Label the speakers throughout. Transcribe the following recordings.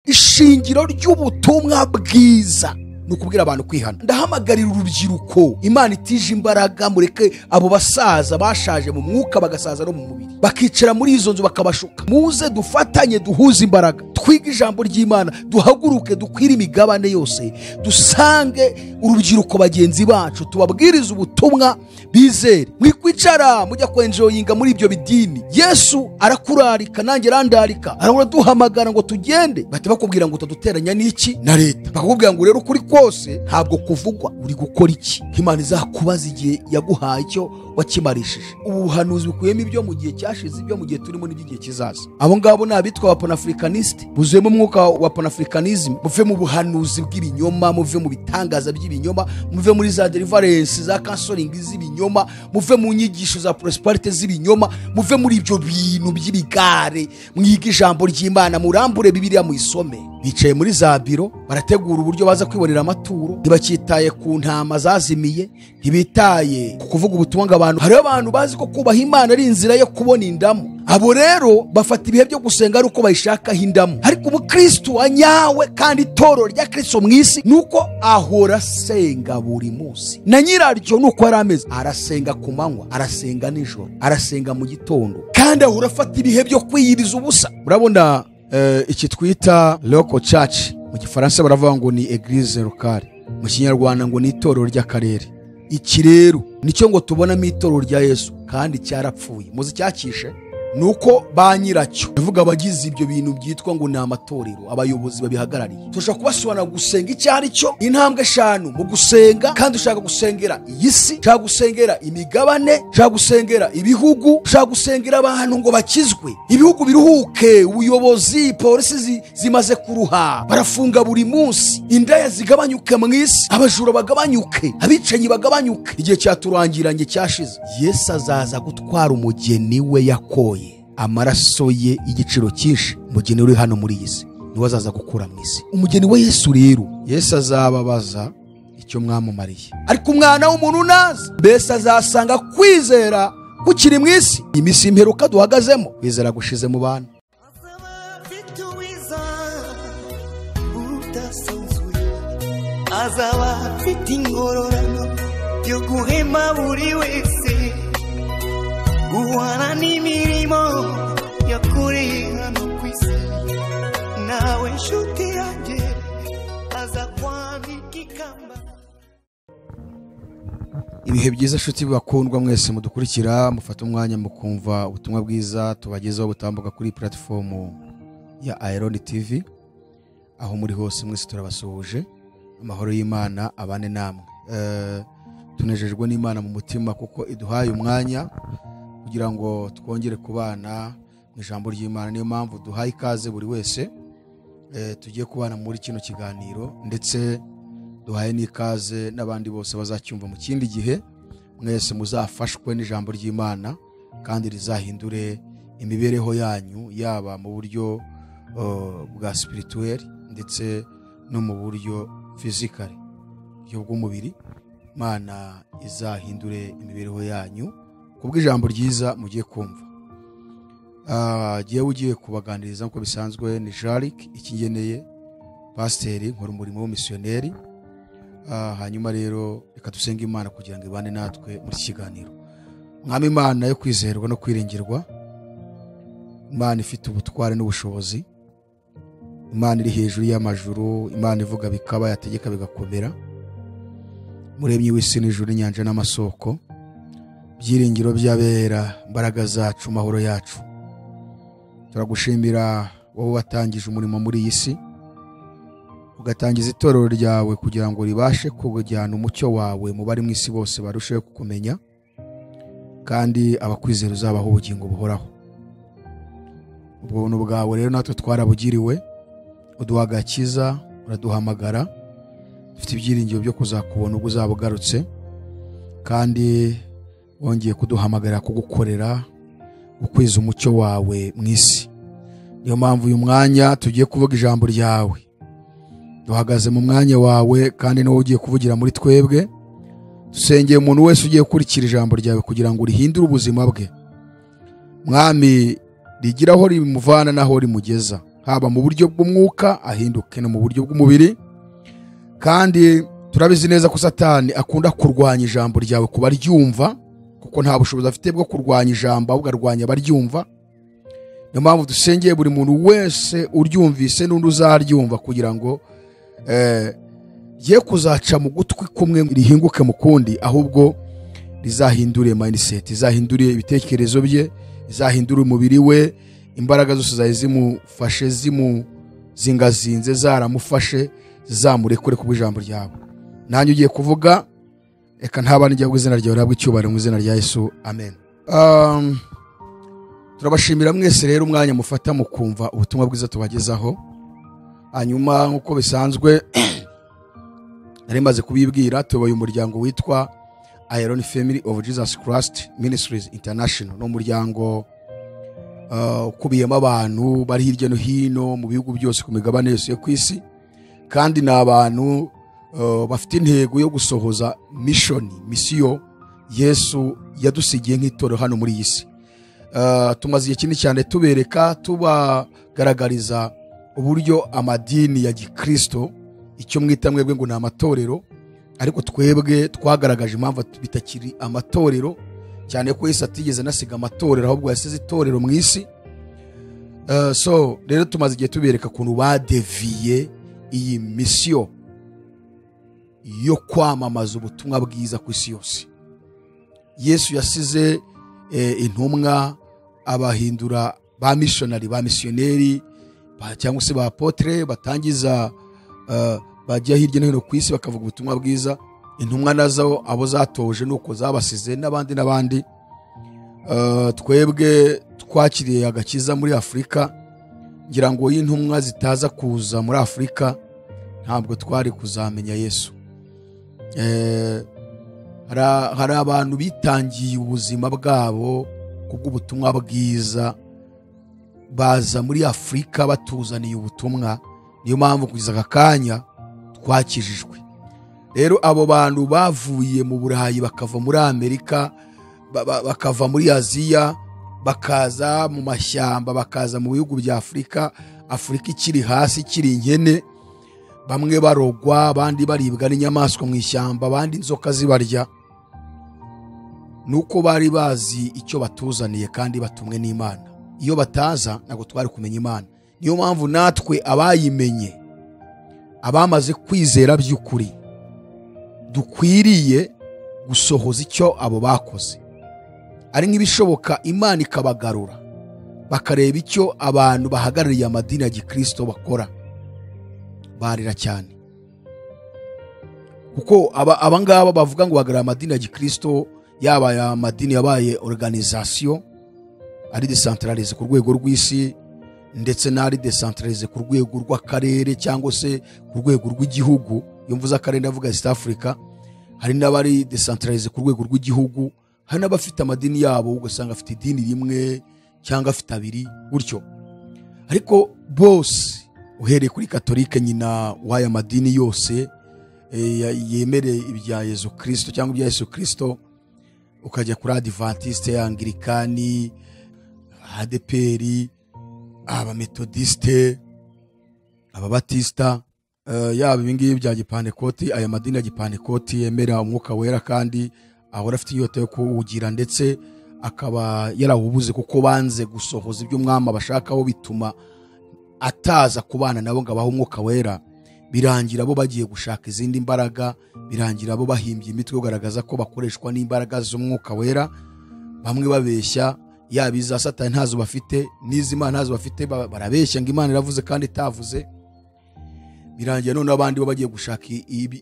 Speaker 1: Ishingiro ry'ubutumwa bwiza ni ukubwira abantu kwihana. Ndahamagarira urubyiruko, Imana itije imbaraga, mureke abo basaza bashaje mu mwuka bagasaza no mu mubiri, bakicara muri izo nzu bakabashuka. Muze dufatanye, duhuze imbaraga, twige ijambo ry'Imana, duhaguruke, dukwire imigabane yose, dusange urubyiruko bagenzi bacu, tubabwirize ubutumwa bizere. Mwikwicara mujya kwenjoyinga muri ibyo bidini. Yesu arakurarika, nanjye arandarika, arahora duhamagara ngo tugende. Bahita bakubwira ngo utaduteranya n'iki na leta, bakakubwira ngo rero ukuri kose ntabwo kuvugwa. Uri gukora iki? Imana izakubaza igihe yaguhaye icyo wakimarishije. Ubu buhanuzi bukuyemo ibyo mu gihe cyashize, ibyo mu gihe turimo n'iby'igihe kizaza. Abo ngabo ni abitwa aba panafricaniste, buzuyemo umwuka wa panafricanism. Muve mu buhanuzi bw'ibinyoma, muve mu bitangaza by'ibinyoma, muve muri za deliverance za counseling z'ibinyoma, muve mu nyigisho za prosperity z'ibinyoma, muve muri ibyo bintu by'ibigare. Mwige ijambo ry'Imana, murambure Bibiliya muyisome. Bicaye muri za biro barategura uburyo baza kwibonera amaturo, ntibakitaye ku ntama zazimiye, ntibitaye ku kuvuga ubutumwa ngo abantu. Hariho abantu bazi ko kubaha Imana ari inzira yo kubona indamu. Abo rero bafata ibihe byo gusenga ari uko bayishakaho indamu. Ariko umukristo wa nyawe kandi itorero rya Kristo mu isi nuko ahora asenga buri munsi, na nyiraryo nuko yari ameze, arasenga ku manywa, arasenga nijoro, arasenga mu gitondo, kandi ahora afata ibihe byo kwiyiriza ubusa. Murabona iki twita local church, mu gifaransa baravuga ngo ni eglise locale, mu kinyarwanda ngo ni itorero ry'akarere. Iki rero nicyo ngo tubonamo itorero rya Yesu, kandi cyarapfuye. Muzi cyakishe nuko ba nyiracyo, ndavuga abagize ibyo bintu byitwa ngo ni amatorero, abayobozi babihagarariye. Turashobora kubasobanura gusenga icyo ari cyo, intambwe 5 mu gusenga. Kandi ushaka gusengera iyi si, ushaka gusengera imigabane, ushaka gusengera ibihugu, ushaka gusengera abantu ngo bakizwe, ibihugu biruhuke, ubuyobozi, polisi zimaze kuruha, barafunga buri munsi, indaya zigabanyuke mu isi, abajura bagabanyuke, abicanyi bagabanyuke. Igihe cyaturangiranye cyashize. Yesu azaza gutwara umugeni we yakoye amaraso ye y'igiciro cyinshi. Umugeni uri hano muri iyi si niwe azaza gukura mu isi. Umugeni we Yesu rero, Yesu azababaza icyo mwamumariye. Ariko umwana w'umuntu naza, mbese azasanga kwizera kukiri mu isi? Imisi imperuka duhagazemo, kwizera gushize mu bantu.
Speaker 2: Azaba afite ingororano yo guhema buri wese, guhana n'imirimo yakoreye hano ku isi. Nawe nshuti yanjye aza kwambika ikamba.
Speaker 1: Ibihe byiza nshuti bakundwa mwese mudukurikira, mufate umwanya mukumva ubutumwa bwiza tubagezaho butambuka kuri platform ya Iron TV. Aho muri hose mwese turabasuhuje, amahoro y'Imana abane namwe. Tunejejwe n'Imana mu mutima kuko iduhaye umwanya kugira ngo twongere kubana mu ijambo ry'Imana. Niyo mpamvu duhaye ikaze buri wese tugiye kubana muri kino kiganiro, ndetse duhaye n'ikaze n'abandi bose bazacyumva mu kindi gihe. Mwese muzafashwe n'ijambo ry'Imana kandi rizahindure imibereho yanyu, yaba mu buryo bwa spirituel ndetse no mu buryo physical, buryo bw'umubiri. Imana izahindure imibereho yanyu kubw'ijambo ryiza mugiye kumva. Giye ugiye kubaganiriza nkuko bisanzwe ni Jaric Ikingeneye, pasiteri, nkora umurimo w'umissioneri. Hanyuma rero reka dusenge Imana kugira ngo ibane natwe muri iki kiganiro. Mwami Imana yo kwizerwa no kwiringirwa, Imana ifite ubutware n'ubushobozi, Imana iri hejuru y'amajuru, Imana ivuga bikaba, yategeka bigakomera, muremyi w'isi n'ijuru, inyanja n'amasoko, byiringiro by'abera, imbaraga zacu, mahoro yacu, turagushimira wowe watangije umurimo muri iyi si, ugatangiza itorero ryawe kugira ngo ribashe kujyana umucyo wawe mu bari mu isi bose barusheho kukumenya, kandi abakwizera uzabaho ubugingo buhoraho. Ubwo buntu bwawe rero natwe twarabugiriwe, uduha agakiza, uraduhamagara, dufite ibyiringiro byo kuzakubona ubwo uzaba ugarutse, kandi wongeye kuduhamagara kugukorera, gukwiza umucyo wawe mu isi. Niyo mpamvu uyu mwanya tugiye kuvuga ijambo ryawe, duhagaze mu mwanya wawe kandi niwo ugiye kuvugira muri twebwe. Dusengeye umuntu wese ugiye gukurikira ijambo ryawe kugira ngo rihindure ubuzima bwe. Mwami, rigiraho rimuvana naho rimugeza, Haba mu buryo bw'umwuka, ahinduke no mu buryo bw'umubiri. Kandi turabizi neza ko Satani akunda kurwanya ijambo ryawe kubaryumva, kuko nta bushobozi afite bwo kurwanya ijambo, ahubwo arwanya abaryumva. Niyo mpamvu dusengeye buri muntu wese uryumvise n'undi uzaryumva, kugira ngo ye kuzaca mu gutwi kumwe rihinguke mu kundi, ahubwo rizahindure mindset, rizahindure ibitekerezo bye, rizahindure umubiri we. Imbaraga zose zari zimufashe, zimuzingazinze, zaramufashe, zizamurekure ku ijambo ryawe. Nanjye ugiye kuvuga, reka ntabane njya izina ryawe rihabwe icyubahiro mu izina rya Yesu, amen. Turabashimira mwese rero umwanya mufata mu kumva ubutumwa bwiza tubagezaho. Hanyuma nk'uko bisanzwe nari maze kubibwira, tubaye umuryango witwa Iron Family of Jesus Christ Ministries International. Ni umuryango ukubiyemo abantu bari hirya no hino mu bihugu byose ku migabane yose yo ku isi, kandi ni abantu bafite intego yo gusohoza misiyo Yesu yadusigiye nk'itorero hano muri iyi si. Tumaze igihe kinini cyane tubereka, tubagaragariza uburyo amadini ya gikristo, icyo mwita mwebwe ngo ni amatorero, ariko twebwe twagaragaje impamvu bitakiri amatorero, cyane ko Yesu atigeze anasiga amatorero, ahubwo yasize itorero mu isi. So rero tumaze igihe tubereka ukuntu badeviye iyi misiyo yo kwamamaza ubutumwa bwiza ku isi yose. Yesu yasize intumwa, abahindura ba missionary, ba missionary, cyangwa se ba apotre, batangiza bajya hirya no hino ku isi bakavuga ubutumwa bwiza. Intumwa nazo abo zatoje nuko zabasize n'abandi n'abandi. Twebwe twakiriye agakiza muri Afurika, ngira ngo intumwa zitaza kuza muri Afurika ntabwo twari kuzamenya Yesu. Hari abantu bitangiye ubuzima bwabo kubw'ubutumwa bwiza, baza muri Afurika batuzaniye ubutumwa. Niyo mpamvu kugeza aka kanya twakijijwe. Rero abo bantu bavuye mu Burayi, bakava muri Amerika, bakava muri Aziya, bakaza mu mashyamba, bakaza mu bihugu bya Afurika, Afurika ikiri hasi, ikiri inkene, bamwe barogwa, abandi baribwa n'inyamaswa mu ishyamba, abandi inzoka zibarya. Nuko bari bazi icyo batuzaniye kandi batumwe n'Imana. Iyo bataza ntabwo twari kumenya Imana. Niyo mpamvu natwe abayimenye, abamaze kwizera by'ukuri, dukwiriye gusohoza icyo abo bakoze. Ari nk'ibishoboka Imana ikabagarura, bakareba icyo abantu bahagarariye amadini ya gikristo bakora, barira cyane. Kuko abangaba bavuga ngo bahagarariye amadini ya gikristo, yaba aya madini yabaye organisation ari decentralize ku rwego rw'isi, ndetse n'ari decentralize ku rwego rw'akarere cyangwa se ku rwego rw'igihugu. Iyo mvuze akarere ndavuga East Africa. Hari n'abari decentralize ku rwego rw'igihugu, hari n'abafite amadini yabo ugasanga afite idini rimwe cyangwa afite abiri gutyo. Ariko bose uhereye kuri Katolike, nyina w'aya madini yose yemereye ibya Yesu Kristo cyangwa ibya Yesu Kristo, ukajya kuri Adventiste, Anglikani, ADPR, Abametodiste, Ababatista, yaba ibingibi bya Gipantekoti. Aya madini ya Gipantekoti yemera umwuka wera kandi ahora afite inyota yo kuwugira, ndetse akaba yarawubuze kuko banze gusohoza ibyo umwami abashakaho, bituma ataza kubana nabo ngo abahe umwuka wera. Birangira bo bagiye gushaka izindi mbaraga, birangira bo bahimbye imitwe kugaragaza ko bakoreshwa n'imbaraga z'umwuka wera. Bamwe babeshya, yaba iza Satani ntazo bafite, n'iz'Imana ntazo bafite, barabeshya ngo Imana iravuze kandi itavuze. Birangira none abandi bo bagiye gushaka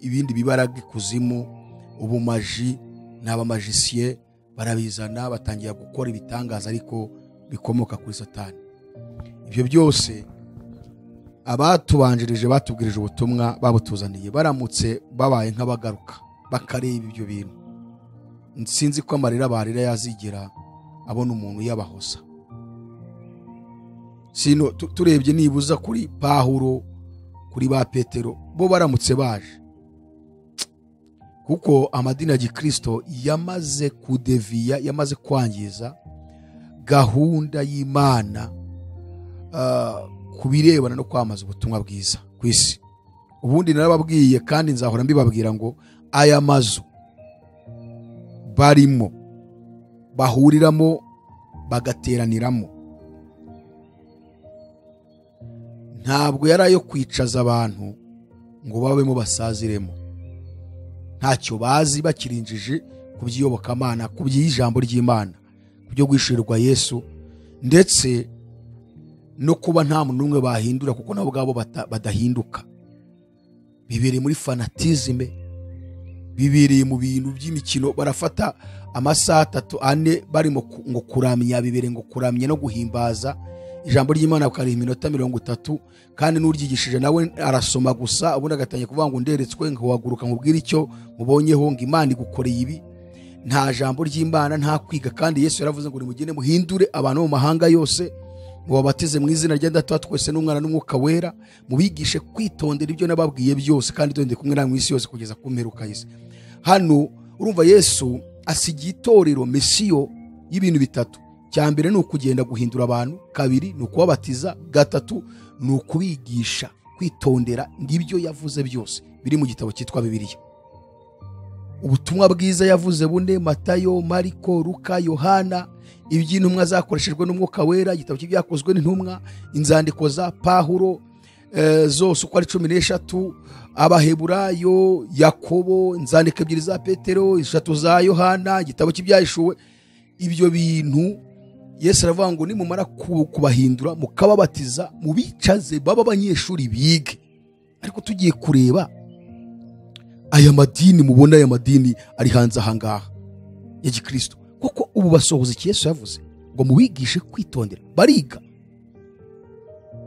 Speaker 1: ibindi bibaraga ikuzimu, ubumaji n'abamagisiye, barabizana batangira gukora ibitangaza ariko bikomoka kuri Satani. Ibyo byose abatubanjirije batubwirije ubutumwa babutuzaniye, baramutse babaye nk'abagaruka bakareba ibyo bintu, sinzi ko amarira barira yazigera abona umuntu yabahoza. Sino turebye nibuza kuri Pawulo, kuri ba Petero, bo baramutse baje, kuko amadini ya gikristo yamaze kudeviya, yamaze kwangiza gahunda y'Imana Ku birebana no kwamamaza ubutumwa bwiza ku isi, ubundi narababwiye kandi nzahora mbibabwira ngo aya mazu barimo bahuriramo bagateraniramo ntabwo yari ayo kwicaza abantu ngo babemo basaziremo ntacyo bazi, bakirinjije ku by'iyobokamana, ku by'ijambo ry'Imana, ku byo guhishurirwa Yesu, ndetse no kuba nta muntu n'umwe bahindura kuko nabo ubwabo badahinduka. Bibereye muri fanatisme, bibereye mu bintu by'imikino, barafata amasaha 3 4 barimo ngo kuramya, bibereye ngo kuramya no guhimbaza ijambo ry'Imana bakariha iminota 30, kandi n'uryigishije nawe arasoma gusa, ubundi agatangira kuvuga ngo nderetswe, ngo waguruka nkubwire icyo mubonyeho, ngo Imana igukoreye ibi. Nta jambo ry'Imana, nta kwiga. Kandi Yesu yaravuze ngo nimugende muhindure abantu mu mahanga yose, mubabatize mu izina rya Data wa twese n'Umwana n'Umwuka Wera, mubigishe kwitondera ibyo nababwiye byose, kandi dore ndi kumwe namwe isi yose kugeza ku mperuka y'isi. Hano urumva Yesu asigiye itorero misiyo y'ibintu bitatu. Cya mbere ni ukugenda guhindura abantu, kabiri ni ukubabatiza, gatatu ni ukubigisha kwitondera ngibyo yavuze byose biri mu gitabo cyitwa Bibiliya. Ubutumwa bwiza yavuze bune: Matayo, Mariko, Luka, Yohana, iby'intumwa zakoreshejwe n'Umwuka Wera, igitabo cy'ibyakozwe n'intumwa, inzandiko za Pawulo zose uko ari 13, Abaheburayo, Yakobo, inzandiko 2 za Petero, 3 za Yohana, igitabo cy'ibyahishuwe. Ibyo bintu Yesu aravuga ngo nimumara kubahindura mukababatiza, mubicaze baba abanyeshuri bige. Ariko tugiye kureba aya madini mubona, aya madini ari hanze ahangaha ya Gikristo, kuko ubu basohoza iki Yesu yavuze ngo mubigishe kwitondera. Bariga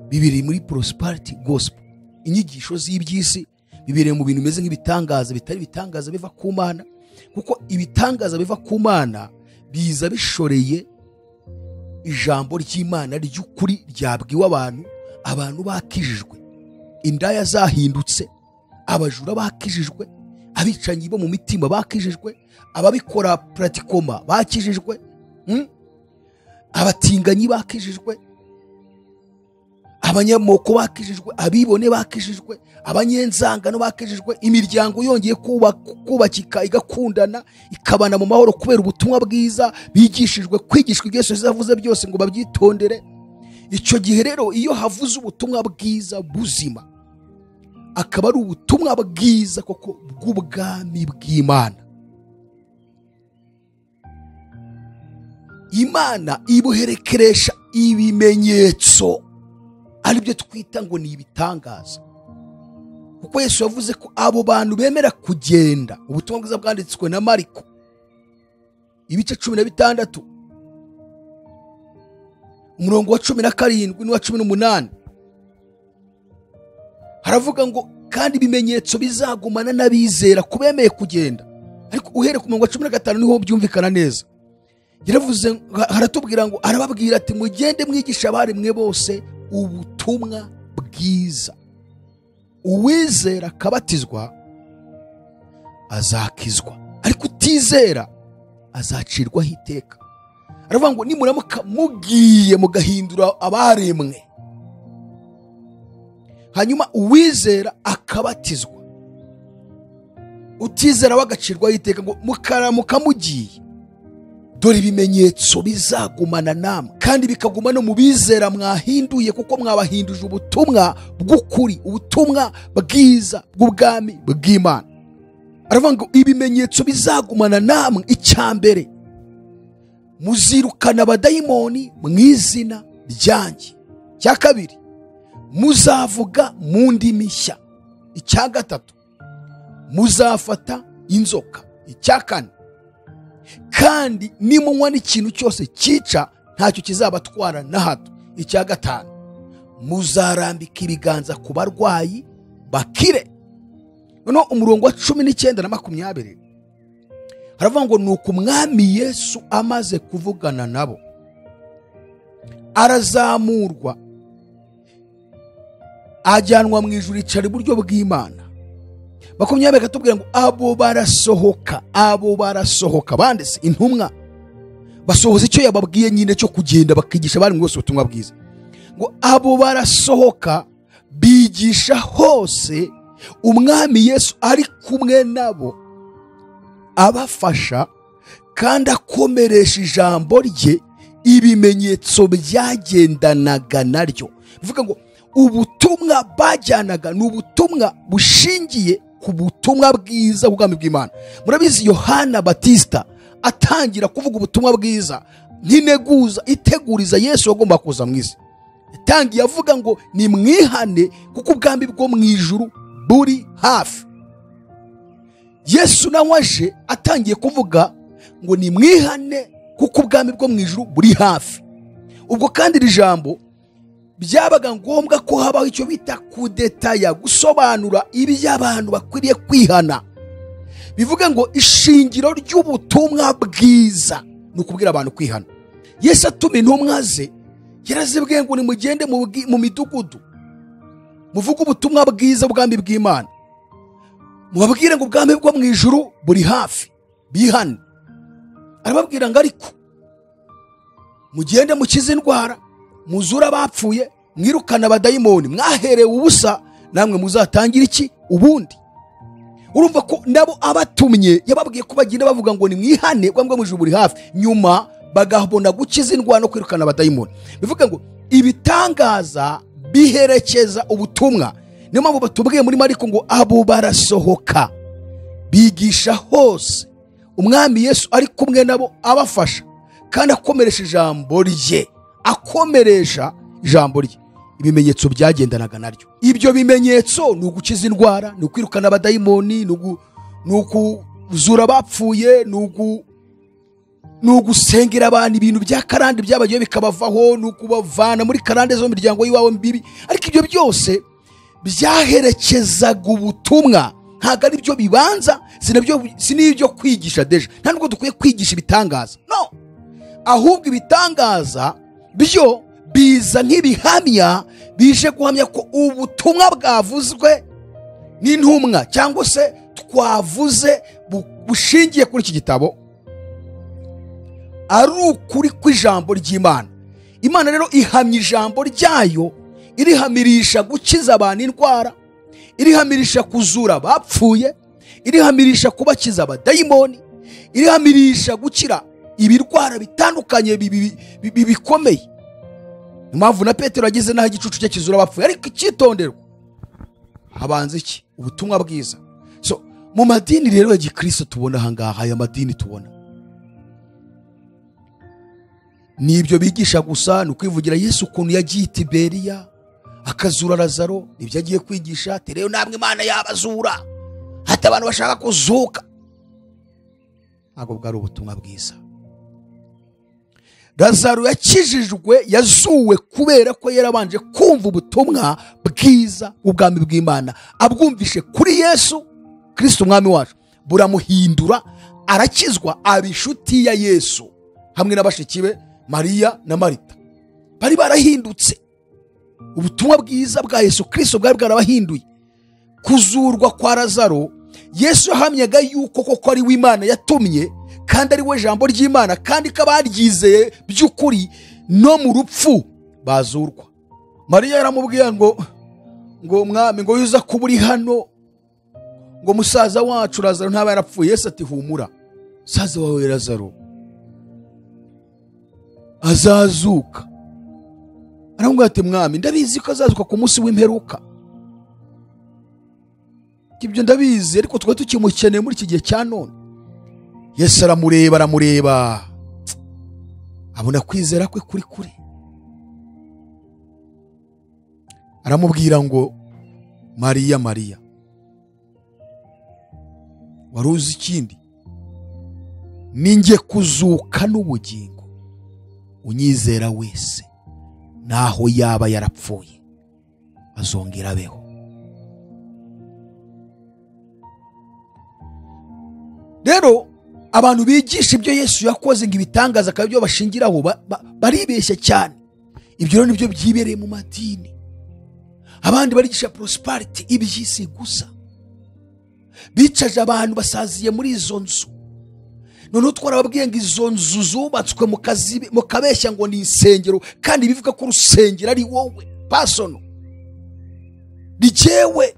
Speaker 1: bibiri muri prosperity gospel, inyigisho z'iby'isi, bibiri mu bintu bimeze nk'ibitangaza bitari ibitangaza biva ku Mana, kuko ibitangaza biva ku Mana biza bishoreye ijambo ry'Imana ry'ukuri ryabwiwe abantu, abantu bakijijwe, indaya zahindutse, abajura bakijijwe, abicanyi bo mu mitima bakijijwe, ababikora pratikoma bakijijwe, abatinganyi bakijijwe, abanyamoko bakijijwe, abibone bakijijwe, abanyenzangano bakijijwe, imiryango yongeye kubakika igakundana ikabana mu mahoro kubera ubutumwa bwiza bigishijwe, kwigishwa ibyo Yesu yavuze byose ngo babyitondere. Icyo gihe rero iyo havuze ubutumwa bwiza buzima, akaba ari ubutumwa bwiza koko bw'ubwami bw'Imana, Imana ibuherekeresha ibimenyetso aribyo twita ngo ni ibitangaza. Kuko Yesu yavuze ko abo bantu bemera kugenda, ubutumwa bwiza bwanditswe na Mariko ibice 16 umurongo wa 17 n'uwa 18, haravuga ngo kandi ibimenyetso bizagumana n'abizera kubemeye kugenda. Ariko uhere ku murongo wa 15 niho byumvikana neza. Yaravuze, haratubwira ngo arababwira ati mugende mwigisha abaremwe bose ubutumwa bwiza, uwizera akabatizwa azakizwa, ariko utizera azacirwaho iteka. Aravuga ngo nimuramuka mugiye mugahindura abaremwe, hanyuma uwizera akabatizwa, utizera wagacirwaho iteka, ngo mukaramuka mugiye, dore ibimenyetso bizagumana namwe, kandi bikaguma no mu bizera mwahinduye, kuko mwabahinduje ubutumwa bw'ukuri, ubutumwa bwiza bw'ubwami bw'Imana. Aravuga ngo ibimenyetso bizagumana namwe, icya mbere muzirukana abadayimoni mu izina ryanjye, icya kabiri muzavuga mu ndimi nshya, icya gatatu muzafata inzoka, icya kane kandi nimunywa n'ikintu cyose cyica ntacyo kizabatwara na hato, icya gatanu muzarambika ibiganza ku barwayi bakire. Noneho umurongo wa 19 na 20 haravuga ngo nuko Umwami Yesu amaze kuvugana nabo arazamurwa ajyanwa mu ijuru yicara iburyo bw'Imana. 20 katubwira ngo abo barasohoka, banditse intumwa basohoza icyo yababwiye nyine cyo kugenda bakigisha abari bose ubutumwa bwiza. Ngo abo barasohoka bigisha hose, umwami Yesu ari kumwe nabo abafasha kandi akomeresha ijambo rye, ibimenyetso byagendanaga naryo. Bivuga ngo ubutumwa bajyanaga ni ubutumwa bushingiye ku butumwa bwiza bw'ubwami bw'Imana. Murabizi Yohana Batista atangira kuvuga ubutumwa bwiza nk'ineguza iteguriza Yesu wagomba kuza mu isi. Yatangiye avuga ngo nimwihane kuko ubwami bwo mu ijuru buri hafi. Yesu nawe aje atangiye kuvuga ngo nimwihane kuko ubwami bwo mu ijuru buri hafi. Ubwo kandi iri jambo byabaga ngombwa ko habaho icyo bita kudetaya, gusobanura iby'abantu bakwiriye kwihana. Bivuga ngo ishingiro ry'ubutumwa bwiza ni ukubwira abantu kwihana. Yesu atuma intumwa ze, yarazibwiye ngo nimugende mu midugudu muvuge ubutumwa bwiza bw'ubwami bw'Imana, mubabwire ngo ubwami bwo mu ijuru buri hafi, bihane. Arababwira ngo ariko mugende mukize indwara, muzura abapfuye, mwirukana abadayimoni, mwaherewe ubusa namwe muzatangira iki ubundi. Urumva ko nabo abatumye yababwiye ko bagenda bavuga ngo nimwihane ubwami bwo mu ijuru buri hafi, nyuma bagabona gukiza indwara no kwirukana abadayimoni. Bivuga ngo ibitangaza biherekeza ubutumwa. Niyo mpamvu batubwiye muri Mariko ngo abo barasohoka bigisha hose, umwami Yesu ari kumwe nabo abafasha kandi akomeresha ijambo rye, akomeresha ijambo rye. Ibimenyetso byagendanaga naryo. Ibyo bimenyetso ni ugukiza indwara, ni ukwirukana abadayimoni, ni ukuzura abapfuye, ni ugusengera abantu ibintu bya karande byabagiye bikabavaho, ni ukubavana muri karande zo mu miryango y'iwabo mbibi. Ariko ibyo byose byaherekezaga ubutumwa, ntabwo ari byo bibanza, si n'ibyo kwigisha deja. Nta nubwo dukwiye kwigisha ibitangaza, no, ahubwo ibitangaza byo biza nk'ibihamya bije guhamya ko ubutumwa bwavuzwe n'intumwa cyangwa se twavuze bushingiye kuri iki gitabo ari ukuri kw'ijambo ry'Imana. Imana rero ihamya ijambo ryayo, irihamirisha gukiza abantu indwara, irihamirisha kuzura abapfuye, irihamirisha kubakiza abadayimoni, irihamirisha gukira ibirwara bitandukanye bikomeye. Impamvu na Petero ageze naho igicucu cye kizura abapfuye. Ariko icyitonderwa, habanza iki? Ubutumwa bwiza. So mu madini rero ya Gikristo tubona aha ngaha, aya madini tubona nibyo bigisha gusa, ni ukwivugira Yesu ukuntu yagiye i Tiberiya akazura Lazaro, nibyo agiye kwigisha ati rero namwe Imana yabazura, hata abantu bashaka kuzuka. Ntabwo bwari ubutumwa bwiza. Lazaro yakijijwe, yazuwe kubera ko yarabanje kumva ubutumwa bwiza bw'ubwami bw'Imana, abwumvishe kuri Yesu Kristo umwami wacu, buramuhindura, arakizwa, aba inshuti ya Yesu hamwe na bashiki be Mariya na Marita. Bari barahindutse. Ubutumwa bwiza bwa Yesu Kristo bwari bwarabahinduye. Kuzurwa kwa Lazaro, Yesu yahamyaga yuko koko ari we Imana yatumye, kandi ari we jambo ry'Imana, kandi ko abaryizeye by'ukuri no mu rupfu bazurwa. Mariya yaramubwiye ngo mwami, ngo yuza kuba uri hano, ngo musaza wacu Lazaro ntaba yarapfuye. Yesu ati humura, musaza wawe Lazaro azazuka. Aramubwira ati mwami, ndabizi ko azazuka ku munsi w'imperuka, ibyo ndabizi, ariko twari tukimukeneye muri iki gihe cya none. Yesu aramureba, aramureba, abona kwizera kwe kuri kure. Aramubwira ngo Mariya, Mariya, wari uzi ikindi? Ninjye kuzuka n'ubugingo, unyizera wese naho yaba yarapfuye azongera abeho. Rero abantu bigisha ibyo Yesu yakoze ngo ibitangaza akaba ibyo bashingiraho baribeshya cyane. Ibyo rero nibyo byibereye mu madini. Abandi barigisha prosperity, iby'isi gusa. Bicaje abantu basaziye muri izo nzu. Noneho twarababwiye ngo izo nzu zubatswe mukabeshya ngo ni insengero, kandi bivuga ko urusengero ari wowe pasono, ni jyewe,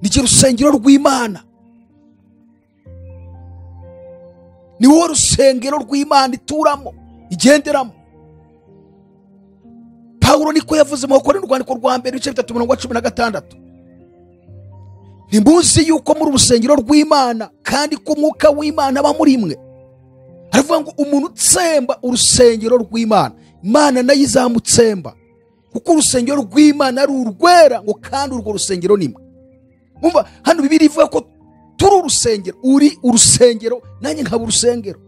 Speaker 1: ni jye rusengero rw'Imana, ni wowe rusengero rw'Imana ituramo, igenderamo. Pawulo niko yavuze mu Bakorinto urwandiko rwa mbere ibice 3 umurongo wa 16, ntimuzi yuko muri urusengero rw'Imana kandi ko umwuka w'Imana aba muri mwe. Aravuga ngo umuntu utsemba urusengero rw'Imana, Imana nayo izamutsemba, kuko urusengero rw'Imana ari urwera, ngo kandi urwo rusengero ni mwe. Umva hano Bibiliya ivuga ko turi urusengero, uri urusengero nanjye nkaba urusengero.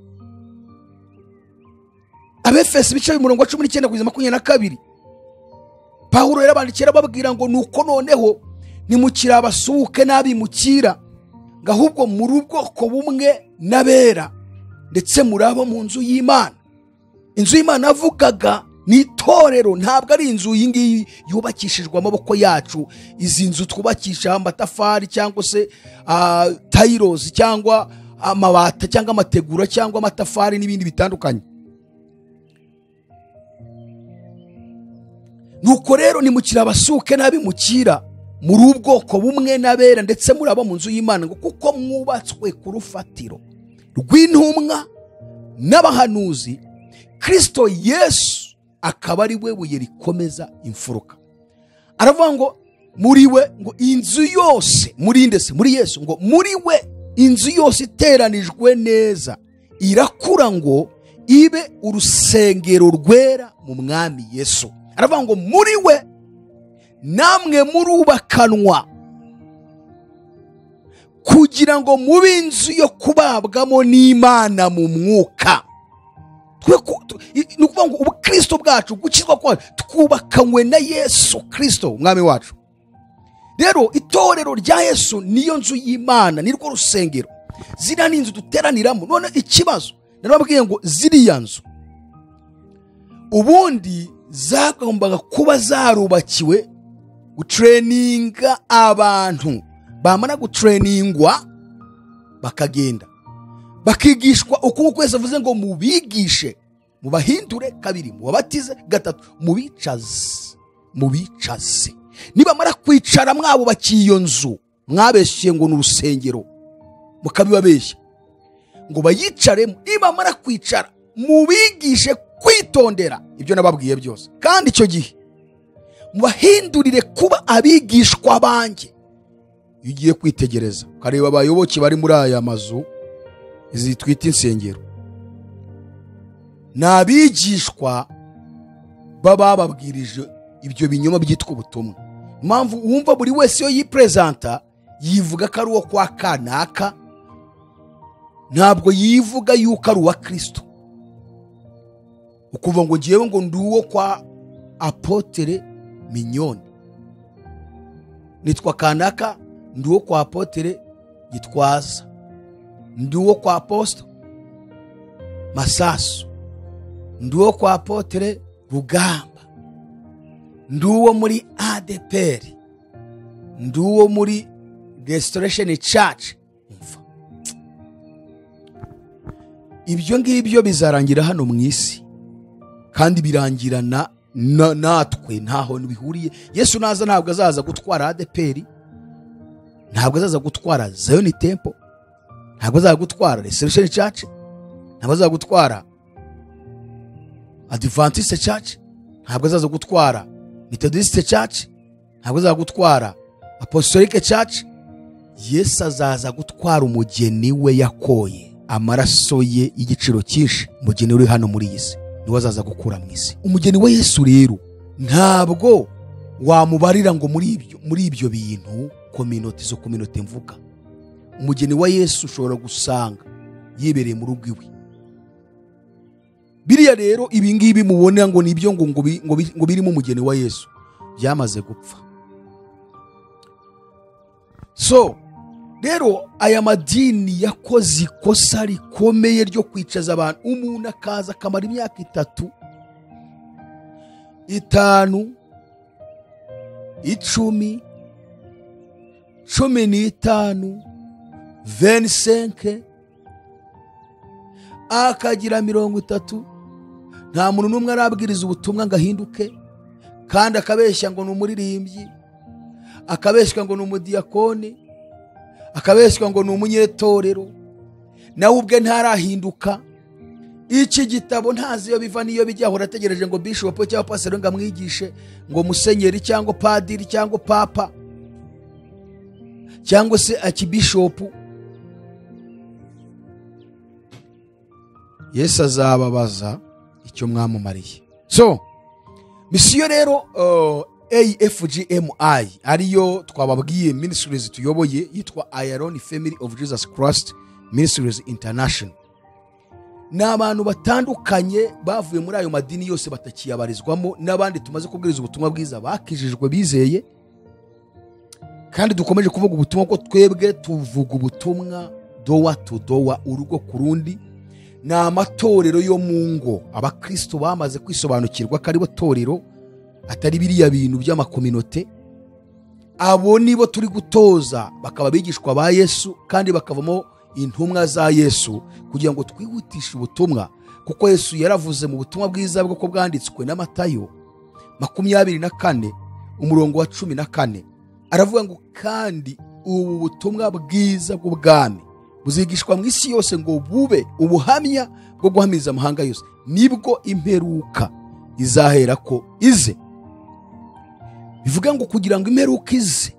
Speaker 1: Abefeso ibice umurongo wa 19 kugeza 22, Pawulo yarabandikira ababwira ngo nuko noneho nimukira abasuke n'abimukira, ngo ahubwo muri ubwoko bumwe n'abera, ndetse muri abo mu nzu y'Imana. Inzu y'Imana avugaga ni itorero, ntabwo ari inzu iyi ngiyi yubakishijwe amaboko yacu, izi nzu twubakisha amatafari cyangwa se tayirozi cyangwa amabati cyangwa amategura cyangwa amatafari n'ibindi bitandukanye. Nuko rero nimukira abasuke n'abimukira, muri ubwoko bumwe n'abera, ndetse muri abo mu nzu y'Imana, ngo kuko mwubatswe ku rufatiro rw'intumwa n'abahanuzi, Kristo Yesu akaba ari we buye rikomeza imfuruka. Aravuga ngo muri we, ngo inzu yose, muri ndetse muri Yesu, ngo muri we inzu yose iteranijwe neza irakura ngo ibe urusengero rwera mu Mwami Yesu. Aravuga ngo muri we namwe murubakanwa kugira ngo mube inzu yo kubabwamo n'Imana mu mwuka. Ni ukuvuga ngo ubukristo bwacu, gukizwa kwacu, twubakanywe na Yesu Kristo umwami wacu. Rero itorero rya Yesu niyo nzu y'Imana, nirwo rusengero, ziriya ni inzu duteraniramo. None ikibazo narababwiye ngo ziriya nzu ubundi zagombaga kuba zarubakiwe gutraininga abantu, bamara gutrainingwa bakagenda bakigishwa uko kwese avuze ngo mubigishe, mubahindure kabiri, mubabatize gatatu, mubicaze, mubicaze. Nibamara kwicara mwabubakiye iyo nzu mwabeshye ngo ni urusengero, mukabibabeshya ngo bayicaremo, nibamara kwicara mubigishe kwitondera ibyo nababwiye byose, kandi icyo gihe mubahindurire kuba abigishwa banjye. Iyo ugiye kwitegereza ukareba abayoboke bari muri aya mazu izi twita insengero, ni abigishwa baba babwirije ibyo binyoma byitwa ubutumwa. Impamvu wumva buri wese iyo yipresenta yivuga ko ari uwo kwa kanaka, ntabwo yivuga yuko ari uwa Kristo. Ukuva ngo ngiyewe ngo ndi uwo kwa Apotere Mignone, nitwa kanaka, ndi uwo kwa Apotere Gitwaza, ndi uwo kwa Apostle Masasu, ndi uwo kwa Apotere Rugamba, ndi uwo muri ADPR, ndi uwo muri Restoration Church. Umva, ibyo ngibyo bizarangira hano mu isi, kandi birangirana natwe, ntaho bihuriye. Yesu naza ntabwo azaza gutwara ADPR, ntabwo azaza gutwara Zion Temple, ntabwo azaza gutwara Restoration Church, ntabwo azaza gutwara Adventist Church, ntabwo azaza gutwara Methodist Church, ntabwo azaza gutwara Apostolic Church. Yesu azaza gutwara umugeni we yakoye amaraso ye y'igiciro cyinshi, umugeni uri hano muri iyi si niwe azaza gukura mu isi. Umugeni we Yesu rero ntabwo wamubarira ngo muri ibyo bintu community zo community mvuga. Umugeni wa Yesu ushobora gusanga yibereye mu rugo iwe. Biriya rero ibi ngibi mubona ngo nibyo ngo birimo umugeni wa Yesu byamaze gupfa. So rero aya madini yakoze ikosa rikomeye ryo kwicaza abantu, umuntu akaza akamara imyaka 3, 5, 10, 15, 25, akagira 30, nta muntu n'umwe arabwiriza ubutumwa ngo ahinduke, kandi akabeshya ngo ni umuririmbyi, akabeshya ngo ni umudiyakoni, akabeshya ngo ni umunyetorero, nawe ubwe ntarahinduka. Iki gitabo ntazi iyo biva n'iyo bijya, ahora ategereje ngo bishop cyangwa pastor ngo amwigishe, ngo musenyeri cyangwa padiri cyangwa papa cyangwa se akibishop. Yesu azababaza icyo mwamumariye. So misiyo rero AFGMI ariyo twababwiye ministries tuyoboye, yitwa Iron Family of Jesus Christ Ministries International. Ni abantu batandukanye bavuye muri ayo madini yose batakiyabarizwamo, n'abandi tumaze kubwiriza ubutumwa bwiza bakijijwe bizeye, kandi dukomeje kuvuga ubutumwa ko twebwe tuvuga ubutumwa dowa to dowa, urugo ku rundi. Ni amatorero yo mu ngo, abakristo bamaze kwisobanukirwa ko aribo torero, atari biriya bintu by'amakominote. Abo nibo turi gutoza bakaba bigishwa ba Yesu, kandi bakavamo intumwa za Yesu, kugira ngo twihutishe ubutumwa, kuko Yesu yaravuze mu butumwa bwiza bwo bwanditswe na Matayo 24 umurongo wa 14, aravuga ngo kandi ubu butumwa bwiza bw'ubwami buzigishwa mu isi yose ngo bube ubuhamya bwo guhamiriza amahanga yose, nibwo imperuka izahera ko ize. Bivuga ngo kugira ngo imperuka ize,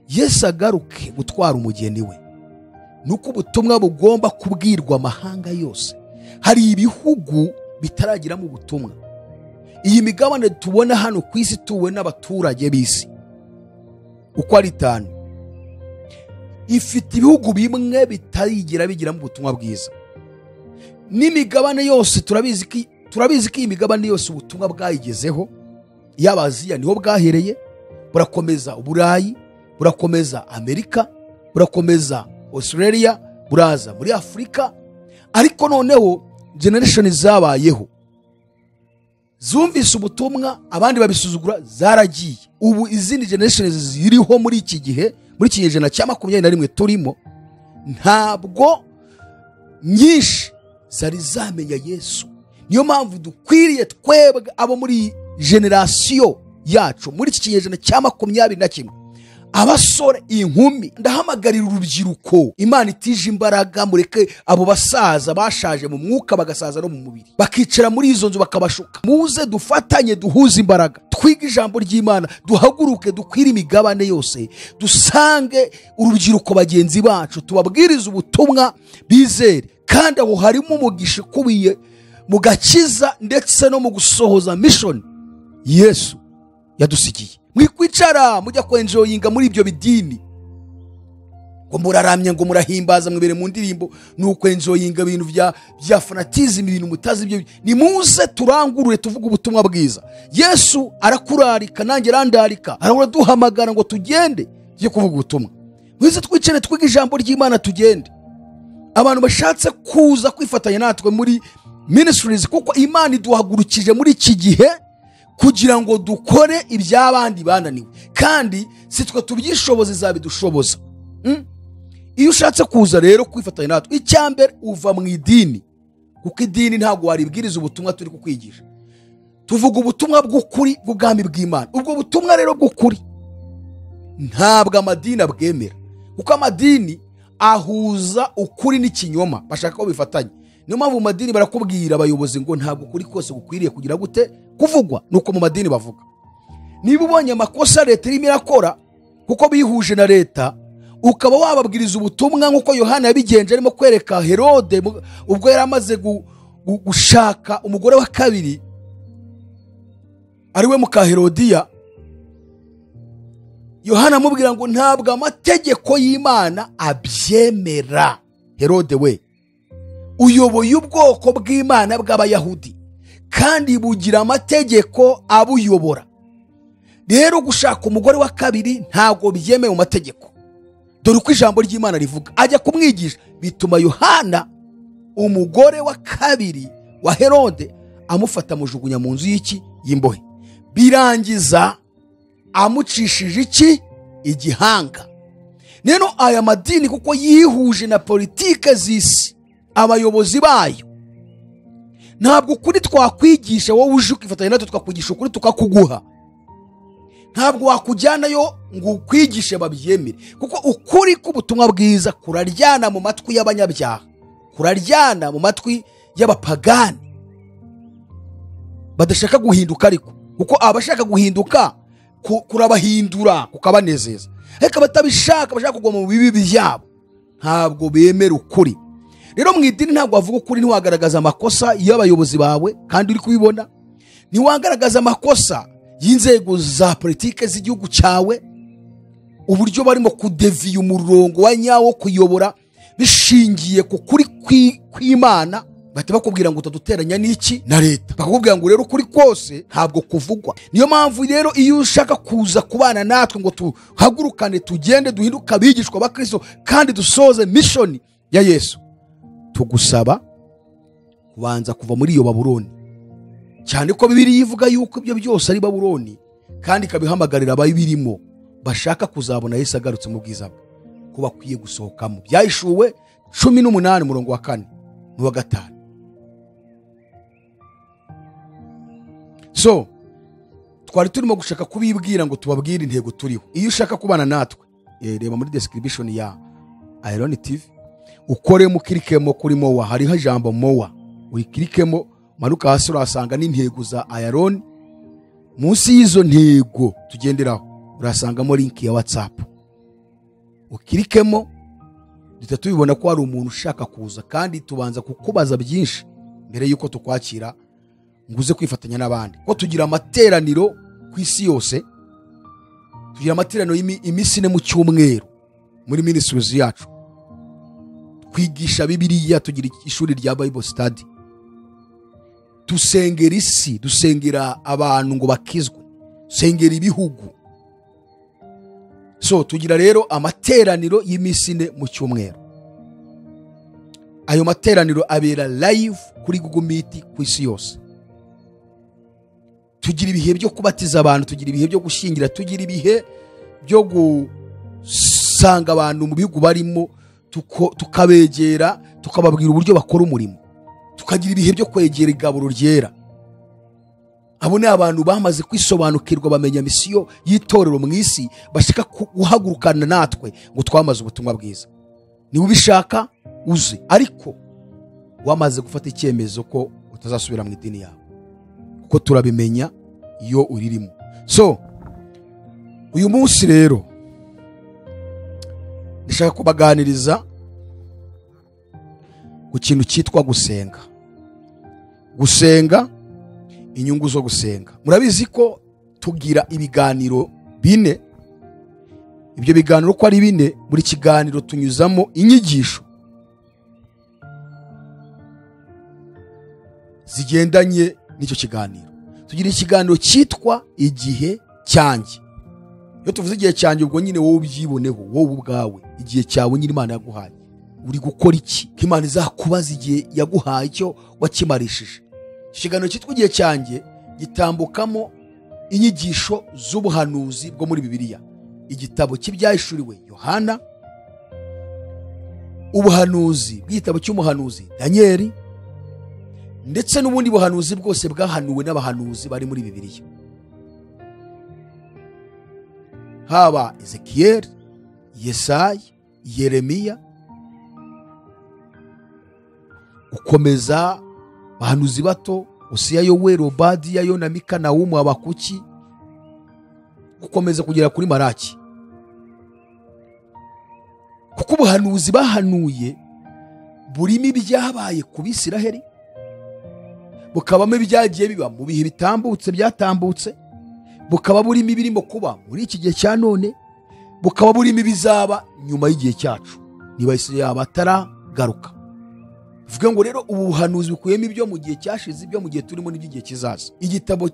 Speaker 1: Yesu agaruke gutwara umugeni we, nuko ubutumwa bugomba kubwirwa amahanga yose. Hari ibihugu bitaragiramo ubutumwa. Iyi migabane tubona hano ku isi tuwe n'abaturage b'isi uko ari 5, ifite ibihugu bimwe bitarigira bigiramo ubutumwa bwiza. N'imigabane yose turabizi ko iyi migabane yose ubutumwa bwayigezeho, yaba Aziya niho bwahereye, burakomeza Uburayi, burakomeza Amerika, burakomeza Australia, buraza muri Afurika. Ariko noneho generation zabayeho zumvise ubutumwa, abandi babisuzugura, zaragiye. Ubu izindi generation ziriho muri iki gihe, muri iki kinyejana cya 21 turimo, ntabwo nyinshi zari zamenya Yesu. Niyo mpamvu dukwiriye twebwe abo muri generasiyo yacu, muri iki kinyejana cya 21, abasore, inkumi, ndahamagarira urubyiruko, Imana itije imbaraga, mureke abo basaza bashaje mu mwuka bagasaza no mu mubiri, bakicara muri izo nzu bakabashuka. Muze dufatanye, duhuze imbaraga, twige ijambo ry'Imana, duhaguruke, dukwire imigabane yose, dusange urubyiruko bagenzi bacu, tubabwirize ubutumwa bizere. Kandi aho harimo umugisha ukubiye mu gakiza ndetse no mu gusohoza mission Yesu yadusigiye. Mwikwicara mujya kwenjoyinga muri ibyo bidini, ngo muraramya, ngo murahimbaza, mwibere mu ndirimbo, nuko enjoyinga ibintu bya fanatism, ibintu mutazi ibyo. Nimuze turangurure tuvuge ubutumwa bwiza. Yesu arakurarika, nanjye arandarika, arahora duhamagara ngo tugende tujye kuvuga ubutumwa. Mwize twicare twige ijambo ry'Imana tugende. Abantu bashatse kuza kwifatanya natwe muri ministries, kuko Imana iduhagurukije muri iki gihe kugira ngo dukore iby'abandi bananiwe, kandi si twe tubyishoboza, izabidushoboza. Iyo ushatse kuza rero kwifatanya natwe, icyambere uva mu idini, kuko idini ntabwo waribwiriza ubutumwa turi kukwigisha. Tuvuga ubutumwa bw'ukuri bw'ubwami bw'Imana. Ubwo butumwa rero bw'ukuri ntabwo amadini abwemera, kuko amadini ahuza ukuri n'ikinyoma, bashaka ko bifatanye. Niyo mpamvu mu madini barakubwira abayobozi ngo ntabwo ukuri kose gukwiriye kugira gute kuvugwa. Nuko mu madini bavuga, niba ubonye amakosa leta irimo irakora kuko bihuje na leta, ukaba wababwiriza ubutumwa nkuko Yohana yabigenje arimo kwereka Herode ubwo yari amaze gushaka umugore wa kabiri ariwe muka Herodiya. Yohana amubwira ngo ntabwo amategeko y'Imana abyemera. Herode we uyoboye ubwoko bw'Imana bw'Abayahudi, kandi bugira amategeko abuyobora. Rero gushaka umugore wa kabiri ntabwo byemewe mu mategeko. Dore uko ijambo ry'Imana rivuga. Ajya kumwigisha, bituma Yohana umugore wa kabiri wa Herode amufata amujugunya mu nzu y'iki y'imbohe. Birangiza amucishije iki igihanga. Rero aya madini kuko yihuje na politike z'isi, Abayobozi bayo ntabwo ukuri twakwigisha wowe uje ukifatanya natwe tukakwigisha ukuri tukakuguha, ntabwo wakujyanayo ngo ukwigishe babyemere, kuko ukuri k'ubutumwa bwiza kuraryana mu matwi y'abanyabyaha, kuraryana mu matwi y'abapagani badashaka guhinduka. Ariko kuko abashaka guhinduka kurabahindura kukabanezeza, ariko abatabishaka bashaka kugwa mu bibi byabo ntabwo bemera ukuri. Rero mu idini ntabwo wavuga ukuri, ntiwagaragaza amakosa y'abayobozi bawe kandi uri kubibona, ntiwagaragaza amakosa y'inzego za politike z'igihugu cyawe, uburyo barimo kudeviya umurongo wa nyawo kuyobora bishingiye ku kuri kw'Imana. Bahita bakubwira ngo utaduteranya n'iki na leta, bakakubwira ngo rero ukuri kose ntabwo kuvugwa. Niyo mpamvu rero iyo ushaka kuza kubana natwe ngo tuhagurukane tugende duhinduke abigishwa ba Kristo kandi dusoze mission ya Yesu, tugusaba kubanza kuva muri iyo Babuloni, cyane ko Bibiliya ivuga yuko ibyo byose ari Babuloni, kandi ikabihamagarira abayirimo bashaka kuzabona Yesu agarutse mu bwiza bwe ko bakwiye gusohokamo. Byahishuwe 18 umurongo wa 4 n'uwa 5. So twari turimo gushaka kubibwira ngo tubabwire intego turiho. Iyo ushaka kubana natwe, reba muri description ya Iron TV, ukoremo kirikemo kuri mowa, hariho ijambo mowa, uyikirikemo manuka hasi urasanga n'intego za Iron. Munsi y'izo ntego tugenderaho urasangamo link ya WhatsApp, ukirikemo duhita tubibona ko hari umuntu ushaka kuza, kandi tubanza kukubaza byinshi mbere yuko tukwakira ngo uze kwifatanya n'abandi. Ko tugira amateraniro ku isi yose, tugira amateraniro iminsi ine mu cyumweru muri ministries yacu, twigisha Bibiliya, tugira ishuri rya Bible study, dusengera isi, dusengera abantu ngo bakizwe, dusengera ibihugu. So tugira rero amateraniro y'iminsi ine mu cyumweru. Ayo materaniro abera live kuri Google Meet ku isi yose. Tugira ibihe byo kubatiza abantu, tugira ibihe byo gushyingira, tugira ibihe byo gusanga abantu mu bihugu barimo, tukabegera, tukababwira uburyo bakora umurimo, tukagira ibihe byo kwegera igaburo ryera. Abo ni abantu bamaze kwisobanukirwa, bamenya misiyo y'itorero mu isi, bashaka guhagurukana natwe ngo twamaze ubutumwa bwiza. Niba ubishaka uze, ariko wamaze gufata icyemezo ko utazasubira mu idini yawe, kuko turabimenya iyo uririmo. So uyu munsi rero ndashaka kubaganiriza ku kintu cyitwa gusenga. Gusenga, inyungu zo gusenga. Murabizi ko tugira ibiganiro bine. Ibyo biganiro ko ari bine, buri kiganiro tunyuzamo inyigisho zigendanye n'icyo kiganiro. Tugira ikiganiro cyitwa igihe cyanjye. Iyo tuvuze igihe cyanjye, ubwo nyine wowe ubyiboneho, wowe ubwawe, igihe cyawe nyine Imana yaguhaye, uri gukora iki? Ko Imana izakubaza igihe yaguhaye icyo wakimarishije. Ikiganiro cyitwa igihe cyanjye gitambukamo inyigisho z'ubuhanuzi bwo muri Bibiliya, igitabo cy'ibyahishuriwe Yohana, ubuhanuzi bw'igitabo cy'umuhanuzi Danieli, ndetse n'ubundi buhanuzi bwose bwahanuwe n'abahanuzi bari muri Bibiliya, haba Ezekiel, Yesaya, Yeremiya, ukomeza bahanuzi bato, Hosiya, Yoweri, Obadiya, Yona, Mika, Nahumu, Habakuki, gukomeza kugera kuri Maraki. Kuko ubuhanuzi bahanuye burimo ibyabaye ku Bisiraheli, bukabamo ibyagiye biba mu bihe bitambutse byatambutse, bukaba burimo ibirimo kuba muri iki gihe cya none, bukaba burimo ibizaba nyuma y'igihe cyacu niba isi yaba ataragaruka. Vuga ngo rero ubu buhanuzi bukuyemo ibyo mu gihe cyashize, ibyo mu gihe turimo n'iby'igihe kizaza. Igitabo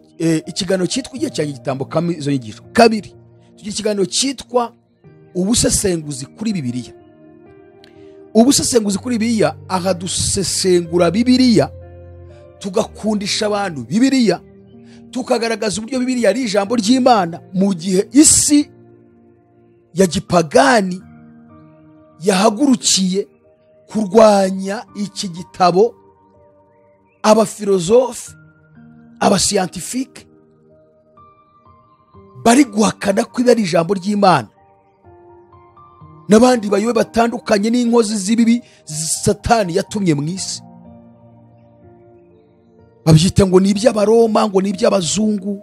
Speaker 1: ikiganiro cyitwa igihe cyanjye gitambukamo izo nyigisho. Kabiri, tugira ikiganiro cyitwa ubusesenguzi kuri Bibiliya. Ubusesenguzi kuri Bibiliya, aha dusesengura Bibiliya, tugakundisha abantu Bibiliya, tukagaragaza uburyo Bibiliya ari ijambo ry'Imana mu gihe isi ya gipagani yahagurukiye Kurwanya iki gitabo, abafilozofe, abasiyantifike bari guhakana ko ibi ari ijambo ry'Imana, n'abandi bayobe batandukanye n'inkozi z'ibibi Satani yatumye mu isi, babyita ngo ni iby'Abaroma, ngo ni iby'abazungu,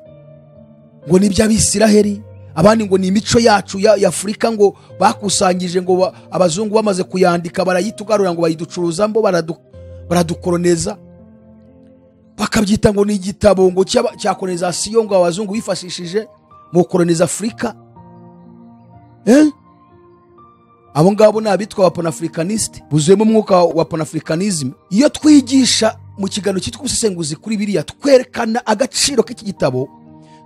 Speaker 1: ngo ni iby'Abisiraheli, abandi ngo ni imico yacu ya Afurika, ngo bakusanyije ngo abazungu bamaze kuyandika barayitugarura ngo bayiducuruzamo, baradukoroneza, bakabyita ngo ni igitabo ngo cya kolonizasiyo, ngo abazungu bifashishije mu koloniza Afurika. Abo ngabo ni abitwa ba panafricaniste, buzuyemo umwuka wa panafricanism. Iyo twigisha mu kiganiro cyitwa ubusesenguzi kuri biriya, twerekana agaciro k'iki gitabo,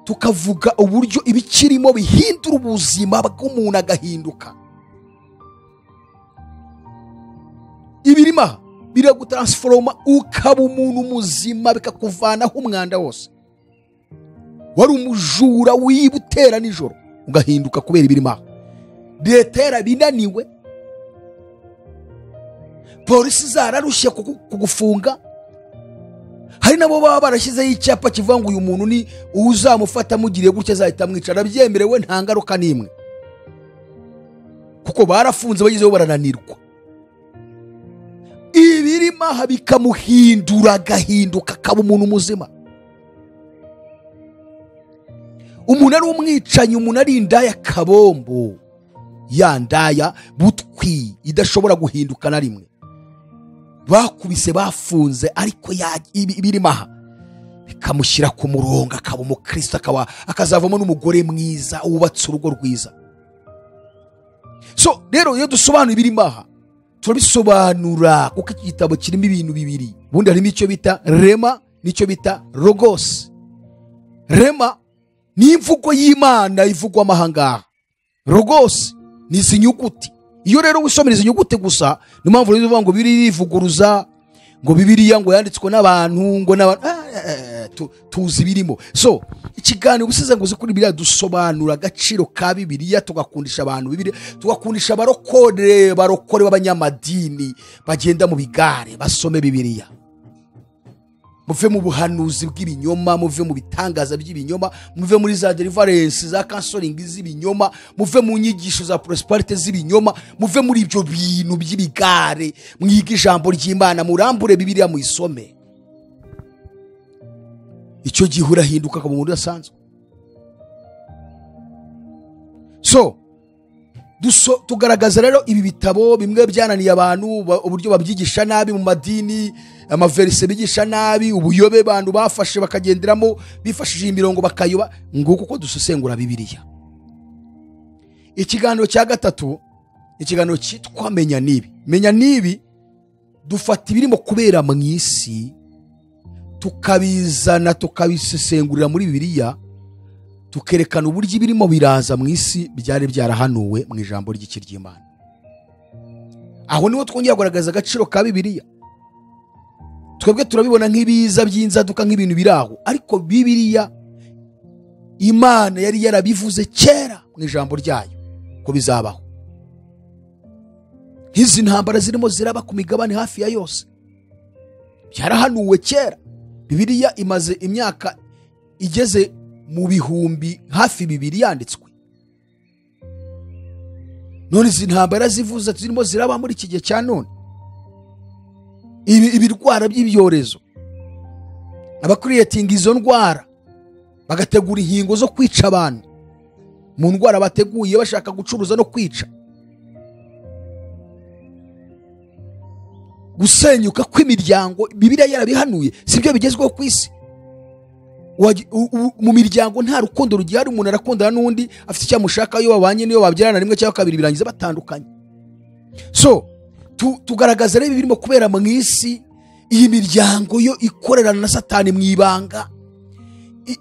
Speaker 1: tukavuga uburyo ibikirimo bihindura ubuzima bw'umuntu agahinduka. Ibirima biragutransforma ukaba umuntu muzima, bikakuvanaho umwanda wose. Wari umujura wiba utera nijoro, ugahinduka kubera ibirima. Leta yarabinaniwe, polisi zararushye kugufunga. Hari nabo baba barashyizeho icyapa kivuga ngo uyu muntu ni uzamufata mugiriye gutya azahita amwica, arabyemerewe nta ngaruka n'imwe, kuko barafunze bagezeho barananirwa. Ibirima bikamuhindura agahinduka akaba umuntu muzima. Umuntu ari umwicanyi, umuntu ari indaya kabombo, ya ndaya butwi idashobora guhinduka na rimwe, bakubise bafunze, ariko ibirima bikamushyira ku murongo akaba umukristo, akazavamo n'umugore mwiza wubatse urugo rwiza. So rero iyo dusobanura ibirima turabisobanura kuko iki gitabo kirimo ibintu bibiri. Ubundi harimo icyo bita rema n'icyo bita logos. Rema ni imvugo y'Imana ivugwa amahanga, logos ni izi nyuguti. Iyo rero wisomera izi nyuguti gusa, niyo mpamvu rero uvuga ngo Bibiliya irivuguruza, ngo Bibiliya ngo yanditswe n'abantu, ngo n'abantu tuzi birimo. So ikiganiro ubusesenguzi kuri Bibiliya dusobanura agaciro ka Bibiliya, tugakundisha abantu Bibiliya, tugakundisha abarokore b'abanyamadini bagenda mu bigare basome Bibiliya. Muve mu buhanuzi bw'ibinyoma, muve mu bitangaza by'ibinyoma, muve muri za deliverance za counseling z'ibinyoma, muve mu nyigisho za prosperity z'ibinyoma, muve muri ibyo bintu by'ibigare, mwige ijambo ry'Imana, murambure Bibiliya muyisome. Icyo gihe urahinduka akaba umuntu udasanzwe. So tugaragaza rero ibi bitabo bimwe byananiye abantu, uburyo babyigisha nabi mu madini, amaverise bigisha nabi, ubuyobe abantu bafashe bakagenderamo bifashishije imirongo bakayoba. Nguko uko dusesengura Bibiliya. Ikiganiro cya gatatu, ikiganiro cyitwa Menya Nibi. Menya Nibi dufata ibirimo kubera mu isi tukabizana tukabisesengurira muri Bibiliya, tukerekana uburyo ibirimo biraza mu isi byari byarahanuwe mu ijambo ry'Imana. Aho niho twongera kugaragaza agaciro ka Bibiliya. Twebwe turabibona nk'ibiza by'inzaduka, nk'ibintu biraho, ariko Bibiliya Imana yari yarabivuze kera mu ijambo ryayo ko bizabaho. Nk'izi ntambara zirimo ziraba ku migabane hafi ya yose byarahanuwe kera. Bibiliya imaze imyaka igeze mu bihumbi hafi 2 yanditswe. None izi ntambara zivuze zirimo ziraba muri iki gihe cya none, ibirwara by'ibyorezo, abakuriyetinga izo ndwara bagategura inkingo zo kwica abantu mu ndwara bateguye bashaka gucuruza no kwica, gusenyuka kw'imiryango. Bibiliya yarabihanuye, sibyo bigezweho ku isi. Mu miryango nta rukundo rugihari, umuntu arakundana n'undi afite icyo amushaka, iyo babanye niyo babyarana rimwe cyangwa kabiri birangiza batandukanye. So tugaragaza rero ibirimo kubera mu isi, iyi miryango yo ikorerana na Satani mu ibanga,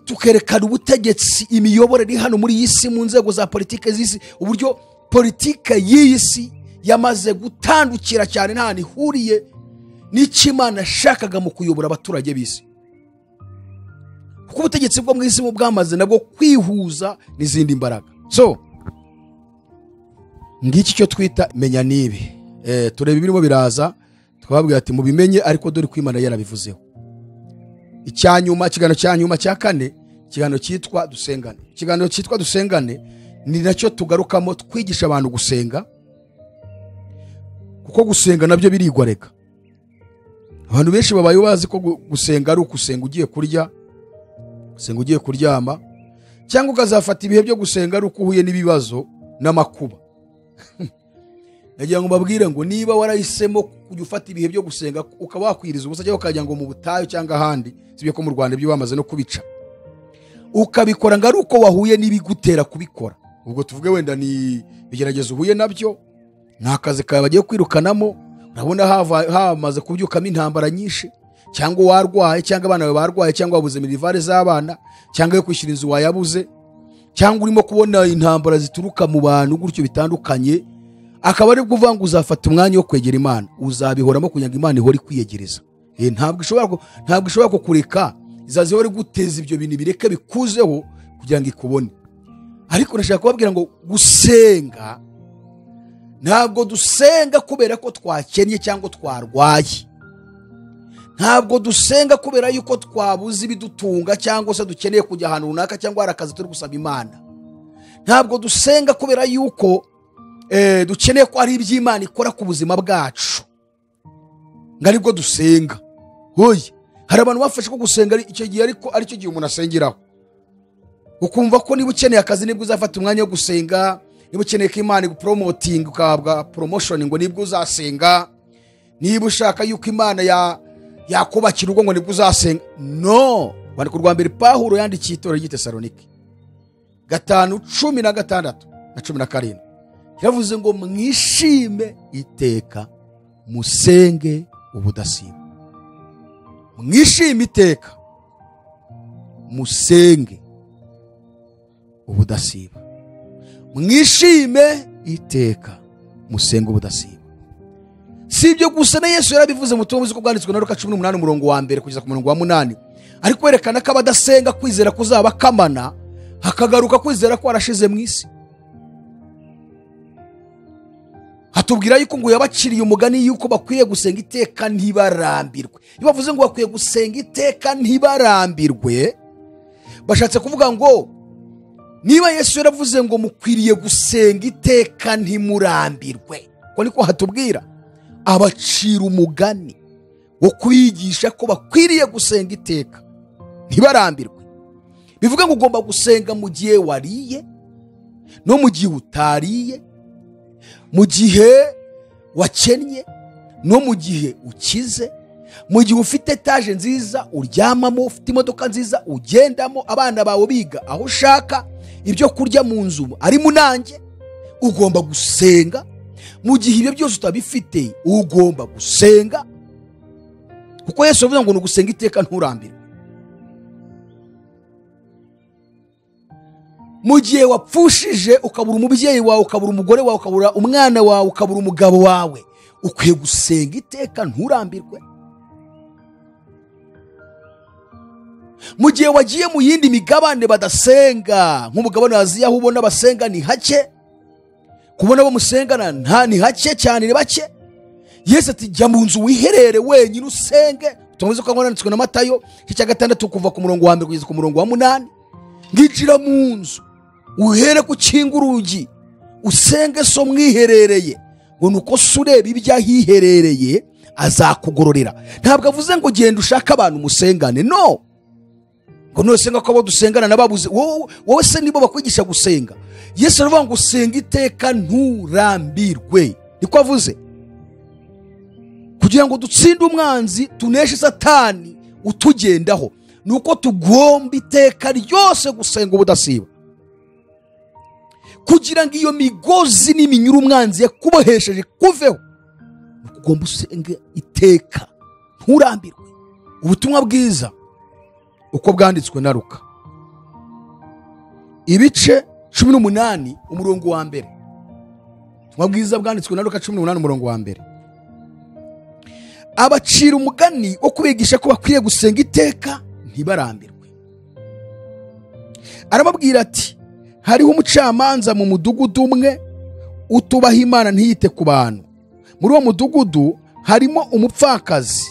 Speaker 1: tukerekana ubutegetsi, imiyoborere hano muri iyi si mu nzego za politike z'isi, uburyo politike y'iyi si yamaze gutandukira cyane, nta ihuriye n'icyo Imana yashakaga mu kuyobora abaturage b'isi. Kuko ubutegetsi bwo mu isi bwamaze nabwo kwihuza n'izindi mbaraga. So ngiki cyo twita Menya Nibi. Tureba ibirimo biraza twababwira ati mubimenye, ariko dore ko Imana yarabivuzeho. Icyanyuma, ikiganiro cyanyuma cya kane, ikiganiro cyitwa Dusengane. Ikiganiro cyitwa Dusengane ni nacyo tugarukamo twigisha abantu gusenga, kuko gusenga nabyo birigwa. Reka abantu benshi babaye bazi ko gusenga ari ukusenga ugiye kurya, gusenga ugiye kuryama, cyangwa ukazafata ibihe byo gusenga ari uko uhuye n'ibibazo n'amakuba. Nagira ngo mbabwire ngo niba warahisemo kujya ufata ibihe byo gusenga ukaba wakwiriza ubusa, cyangwa ukajya ngo mu butayu cyangwa ahandi, sibyo ko mu Rwanda ibyo bamaze no kubica, ukabikora ngo ari uko wahuye n'ibigutera kubikora, ubwo tuvuge wenda ni bigeragezo uhuye nabyo, nta kazi kawe bagiye kwirukanamo, urabona hamaze kubyukamo intambara nyinshi, cyangwa warwaye, cyangwa abana bawe barwaye, cyangwa wabuze mirivare z'abana, cyangwa yo kwishyura inzu wayabuze, cyangwa urimo kubona intambara zituruka mu bantu gutyo bitandukanye, akaba ari kuvuga ngo uzafata umwanya wo kwegera Imana, uzabihoramo kugira ngo Imana ihore ikwiyegereza. Ntabwo ishobora kukureka, izaza ihora iguteza ibyo bintu bireke bikuzeho kugira ngo ikubone. Ariko nashaka kubabwira ngo gusenga, ntabwo dusenga kubera ko twakennye cyangwa twarwaye, ntabwo dusenga kubera yuko twabuze ibidutunga cyangwa se dukeneye kujya ahantu runaka cyangwa hari akazi turi gusaba Imana, ntabwo dusenga kubera yuko dukeneye ko ari iby'Imana ikora ku buzima bwacu ngo aribwo dusenga. Hoye, hari abantu bafashe ko gusenga icyo gihe, ariko aricyo gihe umuntu asengeraho, ukumva ko niba ukeneye akazi nibwo uzafata umwanya wo gusenga, niba ukeneye ko Imana igupromoting ukahabwa promotion ngo nibwo uzasenga, niba ushaka yuko Imana yakubakira urugo ngo nibwo uzasenga. No, rwandiko rwa mbere Pawulo yandikiye itorero ry'i Tesalonike 5:16 na 17 yavuze ngo mwishime iteka, musenge ubudasiba. Mwishime iteka, musenge ubudasiba. Mwishime iteka, musenge ubudasiba. Si ibyo gusa, na Yesu yarabivuze mu butumwa bwiza bwanditswe na Luka 18 umurongo wa 1 kugeza ku murongo wa 8, ari kwerekana ko abadasenga kwizera kuzaba kamana, hakagaruka kwizera ko arashize mu isi. Hatubwira yuko ngo yabaciriye umugani yuko bakwiye gusenga iteka ntibarambirwe. Iyo bavuze ngo bakwiye gusenga iteka ntibarambirwe, bashatse kuvuga ngo niba Yesu yaravuze ngo mukwiriye gusenga iteka ntimurambirwe, ko niko hatubwira, abacira umugani wo kwigisha ko bakwiriye gusenga iteka ntibarambirwe. Bivuga ngo ugomba gusenga mu gihe wariye no mu gihe utariye, mu gihe wakennye no mu gihe ukize, mu gihe ufite etaje nziza uryamamo, ufite imodoka nziza ugendamo, abana bawe biga aho ushaka, ibyo kurya mu nzu ari munange, ugomba gusenga. Mu gihe ibyo byose utabifite ugomba gusenga, kuko Yesu avuga ngo ni ugusenga iteka nturambirwe. Mu gihe wapfushije ukabura umubyeyi wawe, ukabura umugore wawe, ukabura umwana wawe, ukabura umugabo wawe, ukwiye gusenga iteka nturambirwe. Mu gihe wagiye mu yindi migabane badasenga, nk'umugabane wa Aziya aho ubona basenga ni hake, kubona bo musengana nta ni hake cyane, ni bake. Yesu ati jya mu nzu wiherere wenyine usenge. Tumaze ko ngwananditswe na Matayo igice cya 6 kuva ku murongo wa 1 kugeza ku murongo wa 8, nginjira mu nzu uhere ku kinga urugi usenge so mwiherereye, ngo nuko so ureba ibyo ahiherereye azakugororera. Ntabwo avuze ngo genda ushake abantu musengane, no, ngo nusenga ko abo dusengana nababuze. Wowe se nibo bakwigisha gusenga? Yesu aravuga ngo usenga iteka nturambirwe, niko avuze, kugira ngo dutsinde umwanzi, tuneshe Satani utugendaho, nuko tugomba iteka ryose gusenga ubudasiba, kugira ngo iyo migozi n'iminyuru umwanzi yakubohesheje kuveho. Ugomba usenge iteka nturambirwe. Ubutumwa bwiza uko bwanditswe na Luka ibice 18 umurongo wa 1. Ubutumwa bwiza bwanditswe na Luka 18 umurongo wa 1. Abacira umugani wo kubigisha ko bakwiye gusenga iteka ntibarambirwe. Arababwira ati hariho umucamanza mu mudugudu umwe utubaha Imana ntiyite ku bantu. Muri uwo mudugudu harimo umupfakazi,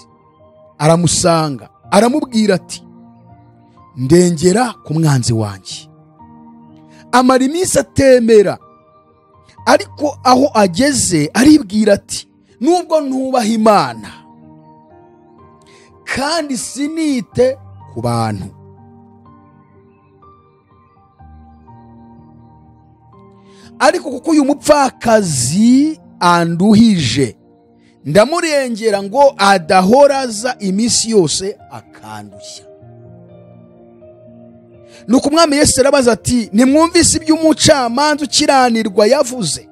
Speaker 1: aramusanga aramubwira ati ndengera ku mwanzi wanjye. Amara iminsi atemera, ariko aho ageze aribwira ati nubwo ntubaha Imana kandi sinite ku bantu, ariko kuko uyu mupfakazi anduhije ndamurengera ngo adahoraza iminsi yose akandushya. Nuko umwami Yesu arabaza ati nimwumvise ibyo umucamanza ukiranirwa yavuze?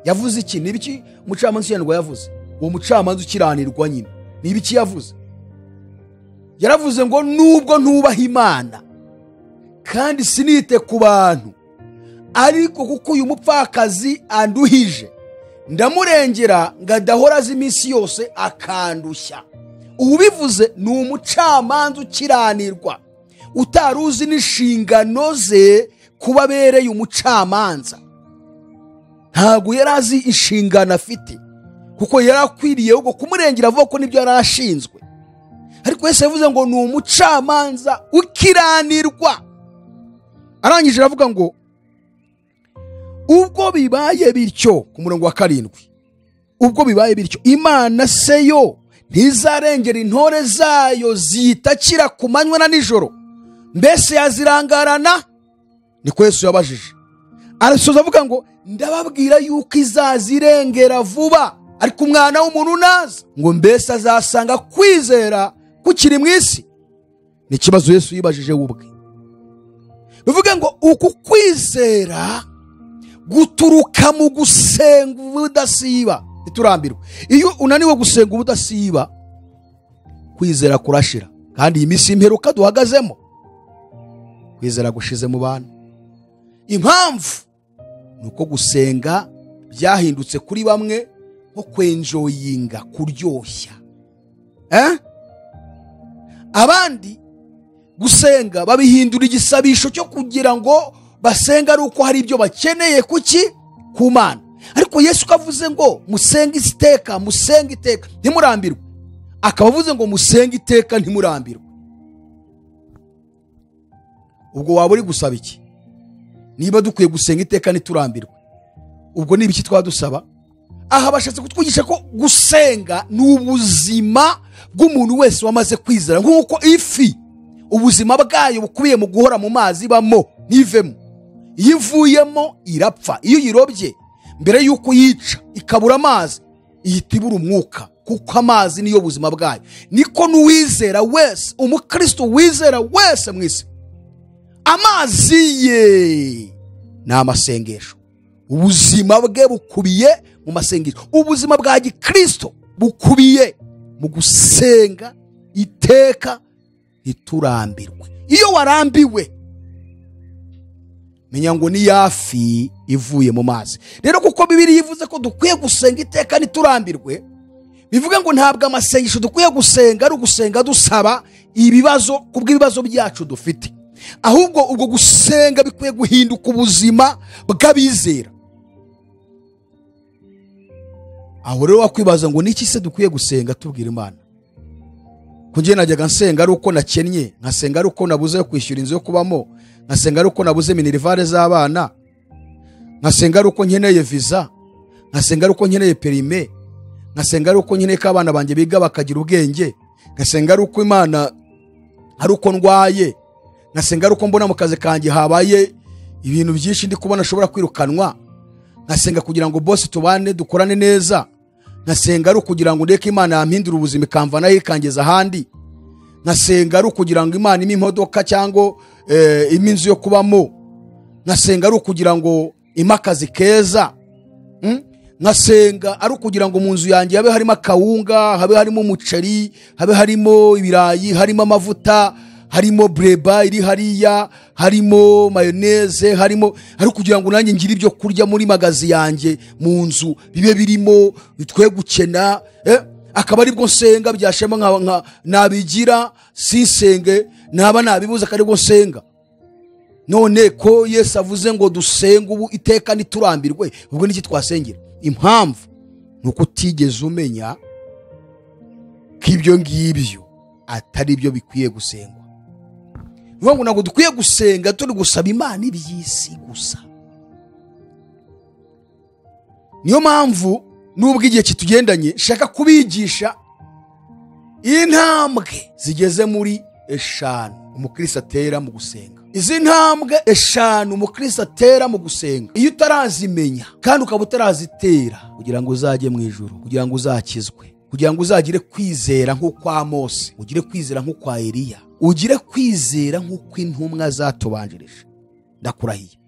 Speaker 1: Yavuze iki? Ni ibiki umucamanza ukiranirwa yavuze? Uwo mucamanza ukiranirwa nyine ni ibiki yavuze? Yaravuze ngo nubwo ntubaha Imana kandi sinite ku bantu, ariko kuko uyu mupfakazi anduhije ndamurengera ngo adahoraza iminsi yose akandushya. Ubivuze ni umucamanza ukiranirwa utaruzi n'inshingano ze kuba abereye umucamanza. Ntabwo yari azi inshingano afite, kuko yari akwiriye ubwo kumurengera avuga ko nibyo yari ashinzwe. Ariko Yesu yavuze ngo ni umucamanza ukiranirwa. Arangije aravuga ngo ubwo bibaye bityo, ku murongo wa 7, ubwo bibaye bityo Imana se yo ntizarengera intore zayo zitakira ku manywa na nijoro, mbese yazirangarana? Niko Yesu yabajije. Arasoza avuga ngo ndababwira yuko izazirengera vuba, ariko umwana w'umuntu naza ngo mbese azasanga kwizera kukiri mu isi? Ni ikibazo Yesu yibajije we ubwe. Bivuga ngo uku kwizera guturuka mu gusenga ubudasiba. Ntiturambirwe. Iyo unaniwe gusenga ubudasiba, kwizera kurashira. Kandi iyi minsi y'imperuka duhagazemo, kwizera gushize mu bantu. Impamvu ni uko gusenga byahindutse kuri bamwe nko kwenjoyinga, kuryoshya. Abandi gusenga babihindura igisabisho cyo kugira ngo basenga ari uko hari ibyo bakeneye kuki ku Mana. Ariko Yesu kavuze ngo musenge iteka, musenge iteka ntimurambirwe. Akaba avuze ngo musenge iteka ntimurambirwe. Ubwo waba uri gusaba iki? Niba dukwiye gusenga iteka ntiturambirwe, ubwo ni ibiki twadusaba? Aha bashatse kutwigisha ko gusenga ni ubuzima bw'umuntu wese wamaze kwizera, nk'uko ifi ubuzima bwayo bukubiye mu guhora mu mazi bamo ntivemo. Iyo ivuyemo irapfa. Iyo uyirobye mbere y'uko yica ikabura amazi, ihita ibura umwuka, kuko amazi niyo buzima bwayo. Niko n'uwizera wese, umukristo wizera wese mu isi, amazi ye ni amasengesho. Ubuzima bwe bukubiye mu masengesho. Ubuzima bwa gikristo bukubiye mu gusenga iteka ntiturambirwe. Iyo warambiwe, menya ngo ni yafi ivuye mu mazi. Rero kuko Bibiliya ivuze ko dukwiye gusenga iteka ntiturambirwe, bivuga ngo ntabwo amasengesho dukwiye gusenga ari ugusenga dusaba ibibazo kubw'ibibazo byacu dufite, ahubwo ubwo gusenga bikwiye guhinduka ubuzima bw'abizera. Aho rero wakwibaza ngo niki se dukwiye gusenga tubwira Imana? Ko njye najyaga nsenga ari uko nakennye, nkasenga ari uko nabuze yo kwishyura inzu yo kubamo, nkasenga ari uko nabuze minerivare z'abana, nkasenga ari uko nkeneye visa, nkasenga ari uko nkeneye perime, nkasenga ari uko nkeneye ko abana banjye biga bakagira ubwenge, nkasenga ari uko Imana ari uko ndwaye, nkasenga ari uko mbona mu kazi kanjye habaye ibintu byinshi ndi kubona ashobora kwirukanwa, nkasenga kugira ngo boss tubane dukorane neza, nkasenga ari ukugira ngo ndeke Imana yampindura ubuzima ikamvanaho ikangeza ahandi, nkasenga ari ukugira ngo Imana impe imodoka cyangwa impe inzu yo kubamo, nkasenga ari ukugira ngo impe akazi keza, nkasenga ari ukugira ngo mu nzu yanjye habe harimo akawunga, habe harimo umuceri, habe harimo ibirayi, harimo amavuta, harimo breba iri hariya, harimo mayoneze, harimo ari kugira ngo nanjye ngire ibyo kurya muri magazi yanjye mu nzu bibe birimo, twe gukena, akaba aribwo nsenga byashema nka nabigira sisenge naba nabibuza akaribwo nsenga. None ko Yesu avuze ngo dusenge ubu iteka ntiturambirwe, ubwo niki twasengera? Impamvu Nuko utigeze umenya ko ibyo ngibyo atari byo bikwiye gusengwa. Niyo ngo ntabwo dukwiye gusenga turi gusaba Imana iby'isi gusa. Niyo mpamvu nubwo igihe kitugendanye shaka kubigisha intambwe zigeze muri 5 umukristo atera mu gusenga. Izi ntambwe 5 umukristo atera mu gusenga, iyo utarazimenya kandi ukaba utarazitera kugira ngo uzajye mu ijuru, kugira ngo uzakizwe, kugira ngo uzagire kwizera nk'ukwa Mose, ugire kwizera nk'ukwa Eliya, ugire kwizera nk'uko intumwa zatubanjirije, ndakurahiye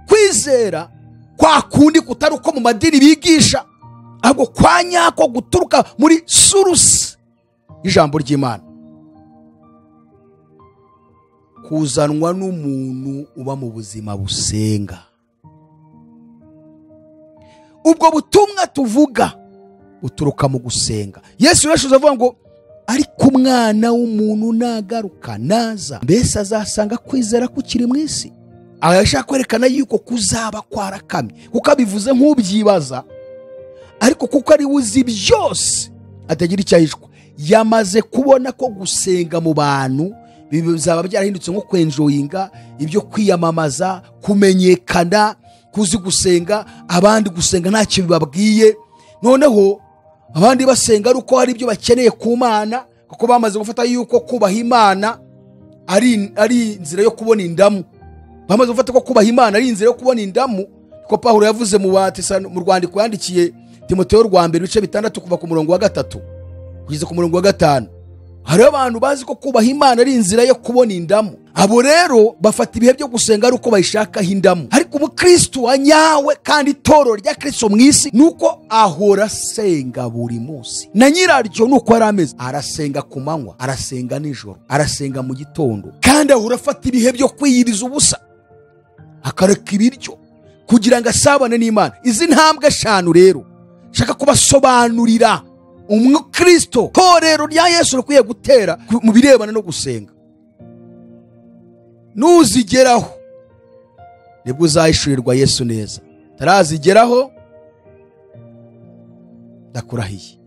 Speaker 1: kwizera kwa kundi kutari uko mu madini bigisha, ahubwo kwa nyako guturuka muri source ijambo ry'Imana, kuzanwa n'umuntu uba mu buzima busenga. Ubwo butumwa tuvuga buturuka mu gusenga. Yesu yashoje avuga ngo ariko umwana w'umuntu nagaruka naza, mbese azasanga kwizera kukiri mu isi? Arashaka kwerekana yuko kuzaba kwarakamye, kuko abivuze nk'ubyibaza, ariko kuko ari uzi byose atagira icyahishwa. Yamaze kubona ko gusenga mu bantu bizaba byarahindutse nko kwenjoyinga, ibyo kwiyamamaza, kumenyekana, kuzi gusenga, abandi gusenga ntacyo bibabwiye. Noneho abandi basenga ari uko hari ibyo bakeneye ku Mana, kuko bamaze gufata yuko kubaha Imana ari inzira yo kubona indamu. Bamaze gufata ko kubaha Imana ari inzira yo kubona indamu, kuko Pawulo yavuze mu rwandiko yandikiye Timoteyo rwa mbere ibice 6 kuva ku murongo wa 3 kugeza ku murongo wa 5. Hari abantu bazi ko kubaha Imana ari inzira yo kubona indamu. Abo rero bafata ibihe byo gusenga ari uko bayishakaho indamu. Ariko umukristo wa nyawe kandi itorero rya Kristo mu isi nuko ahora asenga buri munsi, na nyiraryo nuko ari ameze, arasenga ku manywa, arasenga nijoro, arasenga mu gitondo, kandi ahora afata ibihe byo kwiyiriza ubusa, akareka ibiryo kugira ngo asabane n'Imana. Izi ntambwe 5 rero shaka kubasobanurira umukristo torero rya Yesu rikwiye gutera mu birebana no gusenga. Nuzigeraho nibwo uzahishurirwa Yesu neza. Tarazigeraho ndakurahiye.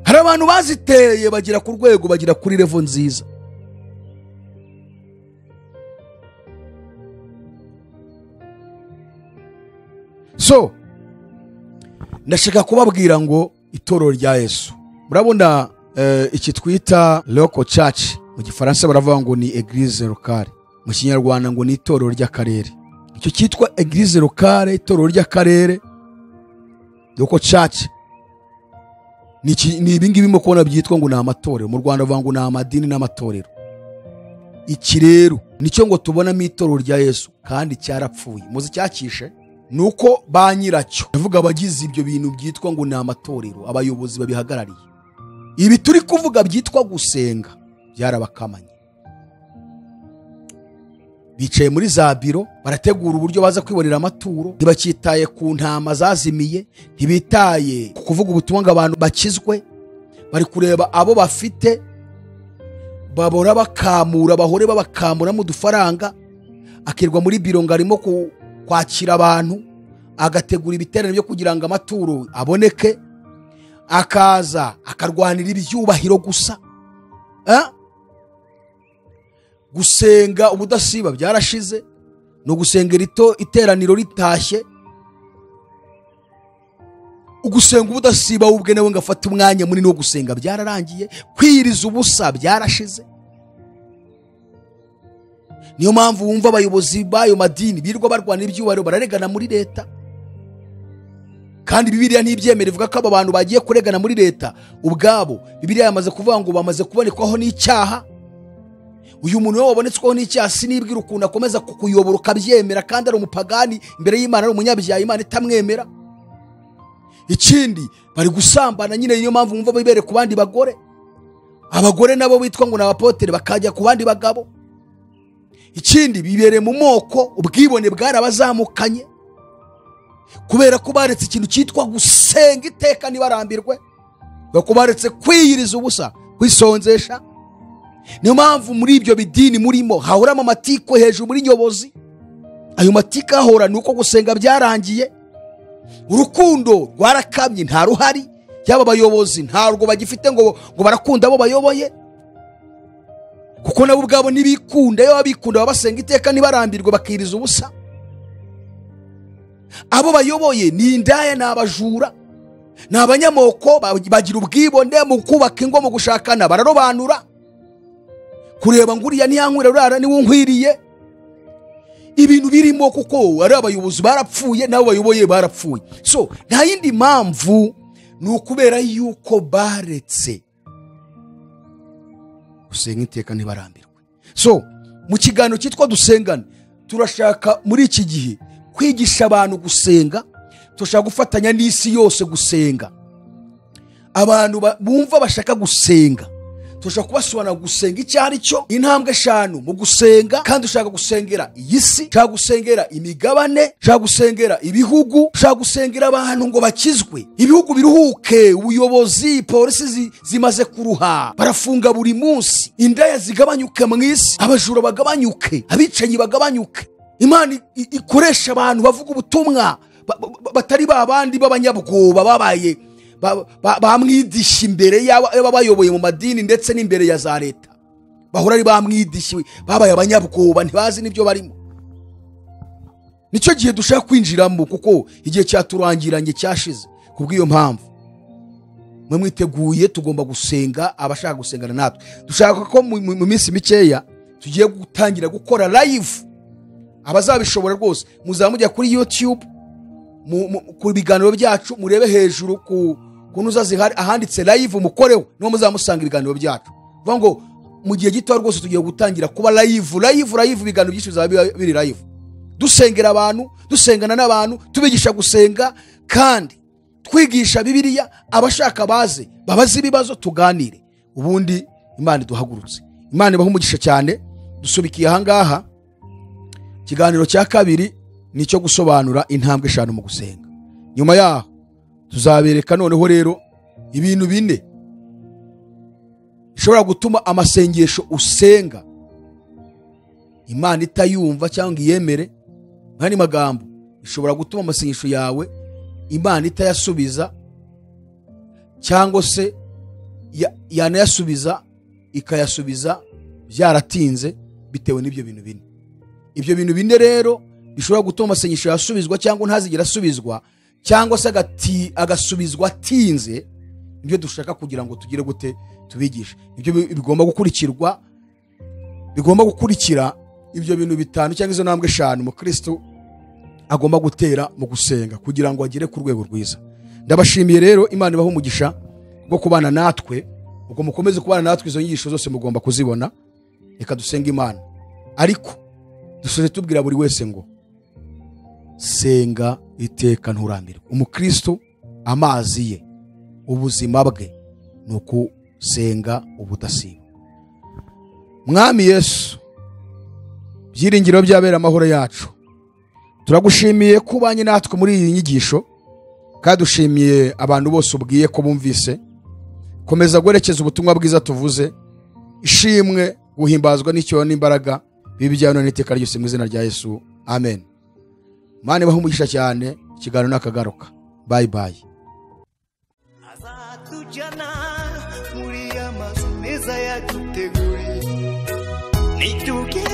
Speaker 1: Hari abantu baziteye bagira ku rwego, bagira kuri level nziza. So ndashaka kubabwira ngo itorero rya Yesu, murabona iki twita local church, mu gifaransa baravuga ngo ni église locale, mu kinyarwanda ngo ni itorero ry'akarere. Icyo cyitwa église locale, itorero ry'akarere, local church, ni ibingibi mo kubona byitwa ngo ni amatorero. Mu Rwanda bavuga ngo ni amadini n'amatorero. Iki rero nicyo ngo tubonamo itorero rya Yesu, kandi cyarapfuye. Muzi cyakishe nuko ba nyiracyo, ndavuga abagize ibyo bintu byitwa ngo ni amatorero, abayobozi babihagarariye, ibi turi kuvuga byitwa gusenga byarabakamanye. Bicaye muri za biro barategura uburyo baza kwibonera amaturo, ntibakitaye ku ntama zazimiye, ntibitaye ku kuvuga ubutumwa ngo abantu bakizwe, bari kureba abo bafite babora bakamura, bahore babakamura mu dufaranga. Akirwa muri biro ngo arimo kwakira abantu, agategura ibiterane byo kugira ngo amaturo aboneke, akaza akarwanira ibyubahiro gusa. Gusenga ubudasiba byarashize, no gusengera iteraniro ritashye. Ugusenga ubudasiba ubwe nawe ngafata umwanya munini wo gusenga byararangiye. Kwiriza ubusa byarashize. Niyo mpamvu wumva abayobozi bayo madini birirwa barwana ibyubahiro, bararegana muri leta. Kandi Bibiliya ntibyemera, ivuga ko abo bantu bagiye kuregana muri leta ubwabo. Bibiliya yamaze kuvuga ngo bamaze kubonekwaho n'icyaha. Uyu muntu we wabonetsweho n'icyaha, sinibwira ukuntu akomeza kukuyobora ukabyemera, kandi ari umupagani imbere y'Imana, ari umunyabyaha, Imana itamwemera. Ikindi bari gusambana nyine, niyo mpamvu wumva bibere ku bandi bagore. Abagore nabo bitwa ngo ni abapotere bakajya ku bandi bagabo. Ikindi bibereye mu moko, ubwibone bwarabazamukanye kubera ko baretse ikintu cyitwa gusenga iteka ntibarambirwe, kuko baretse kwiyiriza ubusa, kwisonzesha. Niyo mpamvu muri ibyo bidini murimo hahoramo amatiko hejuru muri nyobozi. Ayo matiko ahora ni uko gusenga byarangiye. Urukundo rwarakamye, nta ruhari. Yaba abayobozi ntarwo bagifite ngo barakunda abo bayoboye, kuko nabo ubwabo ntibikunda. Iyo babikunda babasenga iteka ntibarambirwe, bakiriza ubusa. Abo bayoboye ni indaya, ni abajura, ni abanyamoko, bagira ubwibone mu kubaka ingo, mu gushakana bararobanura, kureba ngo uriya ntiyankwira, uriya niwe unkwiriye. Ibintu birimo kuko ari abayobozi barapfuye, nabo bayoboye barapfuye. So nta yindi mpamvu, ni ukubera yuko baretse gusenga iteka ntibarambirwe. So mu kiganiro cyitwa Dusengane turashaka muri iki gihe kwigisha abantu gusenga, turashaka gufatanya n'isi yose gusenga. Abantu bumva bashaka gusenga, turashaka kubasobanurira gusenga icyo ari cyo, intambwe 5 mu gusenga. Kandi ushaka gusengera iyi si, ushaka gusengera imigabane, ushaka gusengera ibihugu, ushaka gusengera abantu ngo bakizwe, ibihugu biruhuke, ubuyobozi, polisi zimaze kuruha, barafunga buri munsi, indaya zigabanyuke mu isi, abajura bagabanyuke, abicanyi bagabanyuke. Imana ikoresha abantu bavuga ubutumwa batari babandi b'abanyabwoba babaye bamwidisha imbere y'ababayoboye mu madini ndetse n'imbere ya za leta, bahora ari bamwidishiwe, babaye abanyabwoba, ntibazi n'ibyo barimo. Nicyo gihe dushaka kwinjiramo, kuko igihe cyaturangiranye cyashize. Kubw'iyo mpamvu mwe mwiteguye, tugomba gusenga. Abashaka gusengana natwe, dushaka ko mu minsi mikeya tugiye gutangira gukora live. Abazabishobora rwose muzamujya kuri YouTube ku biganiro byacu, murebe hejuru ku kunuza zihari ahanditse live, mukoreho niho muzamusanga ibiganiro byacu. Vuga ngo mu gihe gito rwose tugiye gutangira kuba live, live, live, ibiganiro byinshi bizaba biri live, dusengera abantu, dusengana n'abantu, tubigisha gusenga kandi twigisha Bibiliya. Abashaka baze babaze ibibazo, tuganire, ubundi Imana iduhagurutse. Imana ibahe umugisha cyane. Dusubikiye aha ngaha. Ikiganiro cya kabiri ni cyo gusobanura intambwe 5 mu gusenga. Nyuma yaho tuzabereka noneho rero ibintu 4 bishobora gutuma amasengesho usenga Imana itayumva cyangwa iyemere. Nk'andi magambo, ishobora gutuma amasengesho yawe Imana itayasubiza, cyangwa se yanayasubiza ikayasubiza byaratinze, bitewe n'ibyo bintu 4. Ibyo bintu 4 rero bishobora gutuma amasengesho yasubizwa cyangwa ntazigera asubizwa, cyangwa se agasubizwa atinze. Nibyo dushaka kugira ngo tugire gute tubigishe. Ibyo bigomba gukurikirwa, bigomba gukurikira ibyo bintu 5 cyangwa izo ntambwe 5 umukristo agomba gutera mu gusenga kugira ngo agere ku rwego rwiza. Ndabashimiye rero, Imana ibahe umugisha bwo kubana natwe. Ubwo mukomeze kubana natwe, izo nyigisho zose mugomba kuzibona. Reka dusenge Imana, ariko dusoje tubwira buri wese ngo senga iteka nturambirwe. Umukristo amazi ye, ubuzima bwe ni ukusenga ubudasiba. Mwami Yesu, byiringiro byabera amahoro yacu, turagushimiye kubanye natwe muri iyi nyigisho, kandi dushimiye abantu bose ubwiye ko bumvise. Komeza guherekeza ubutumwa bwiza tuvuze. Ishimwe, guhimbazwa n'icyo n'imbaraga bibijyana n'iteka ryose mu izina rya Yesu, amen. Mane bahe umugisha cyane. Ikiganiro nakagaruka. Bye bye.
Speaker 2: Azatujyana muri amazu meza yaduteguriye, nitugera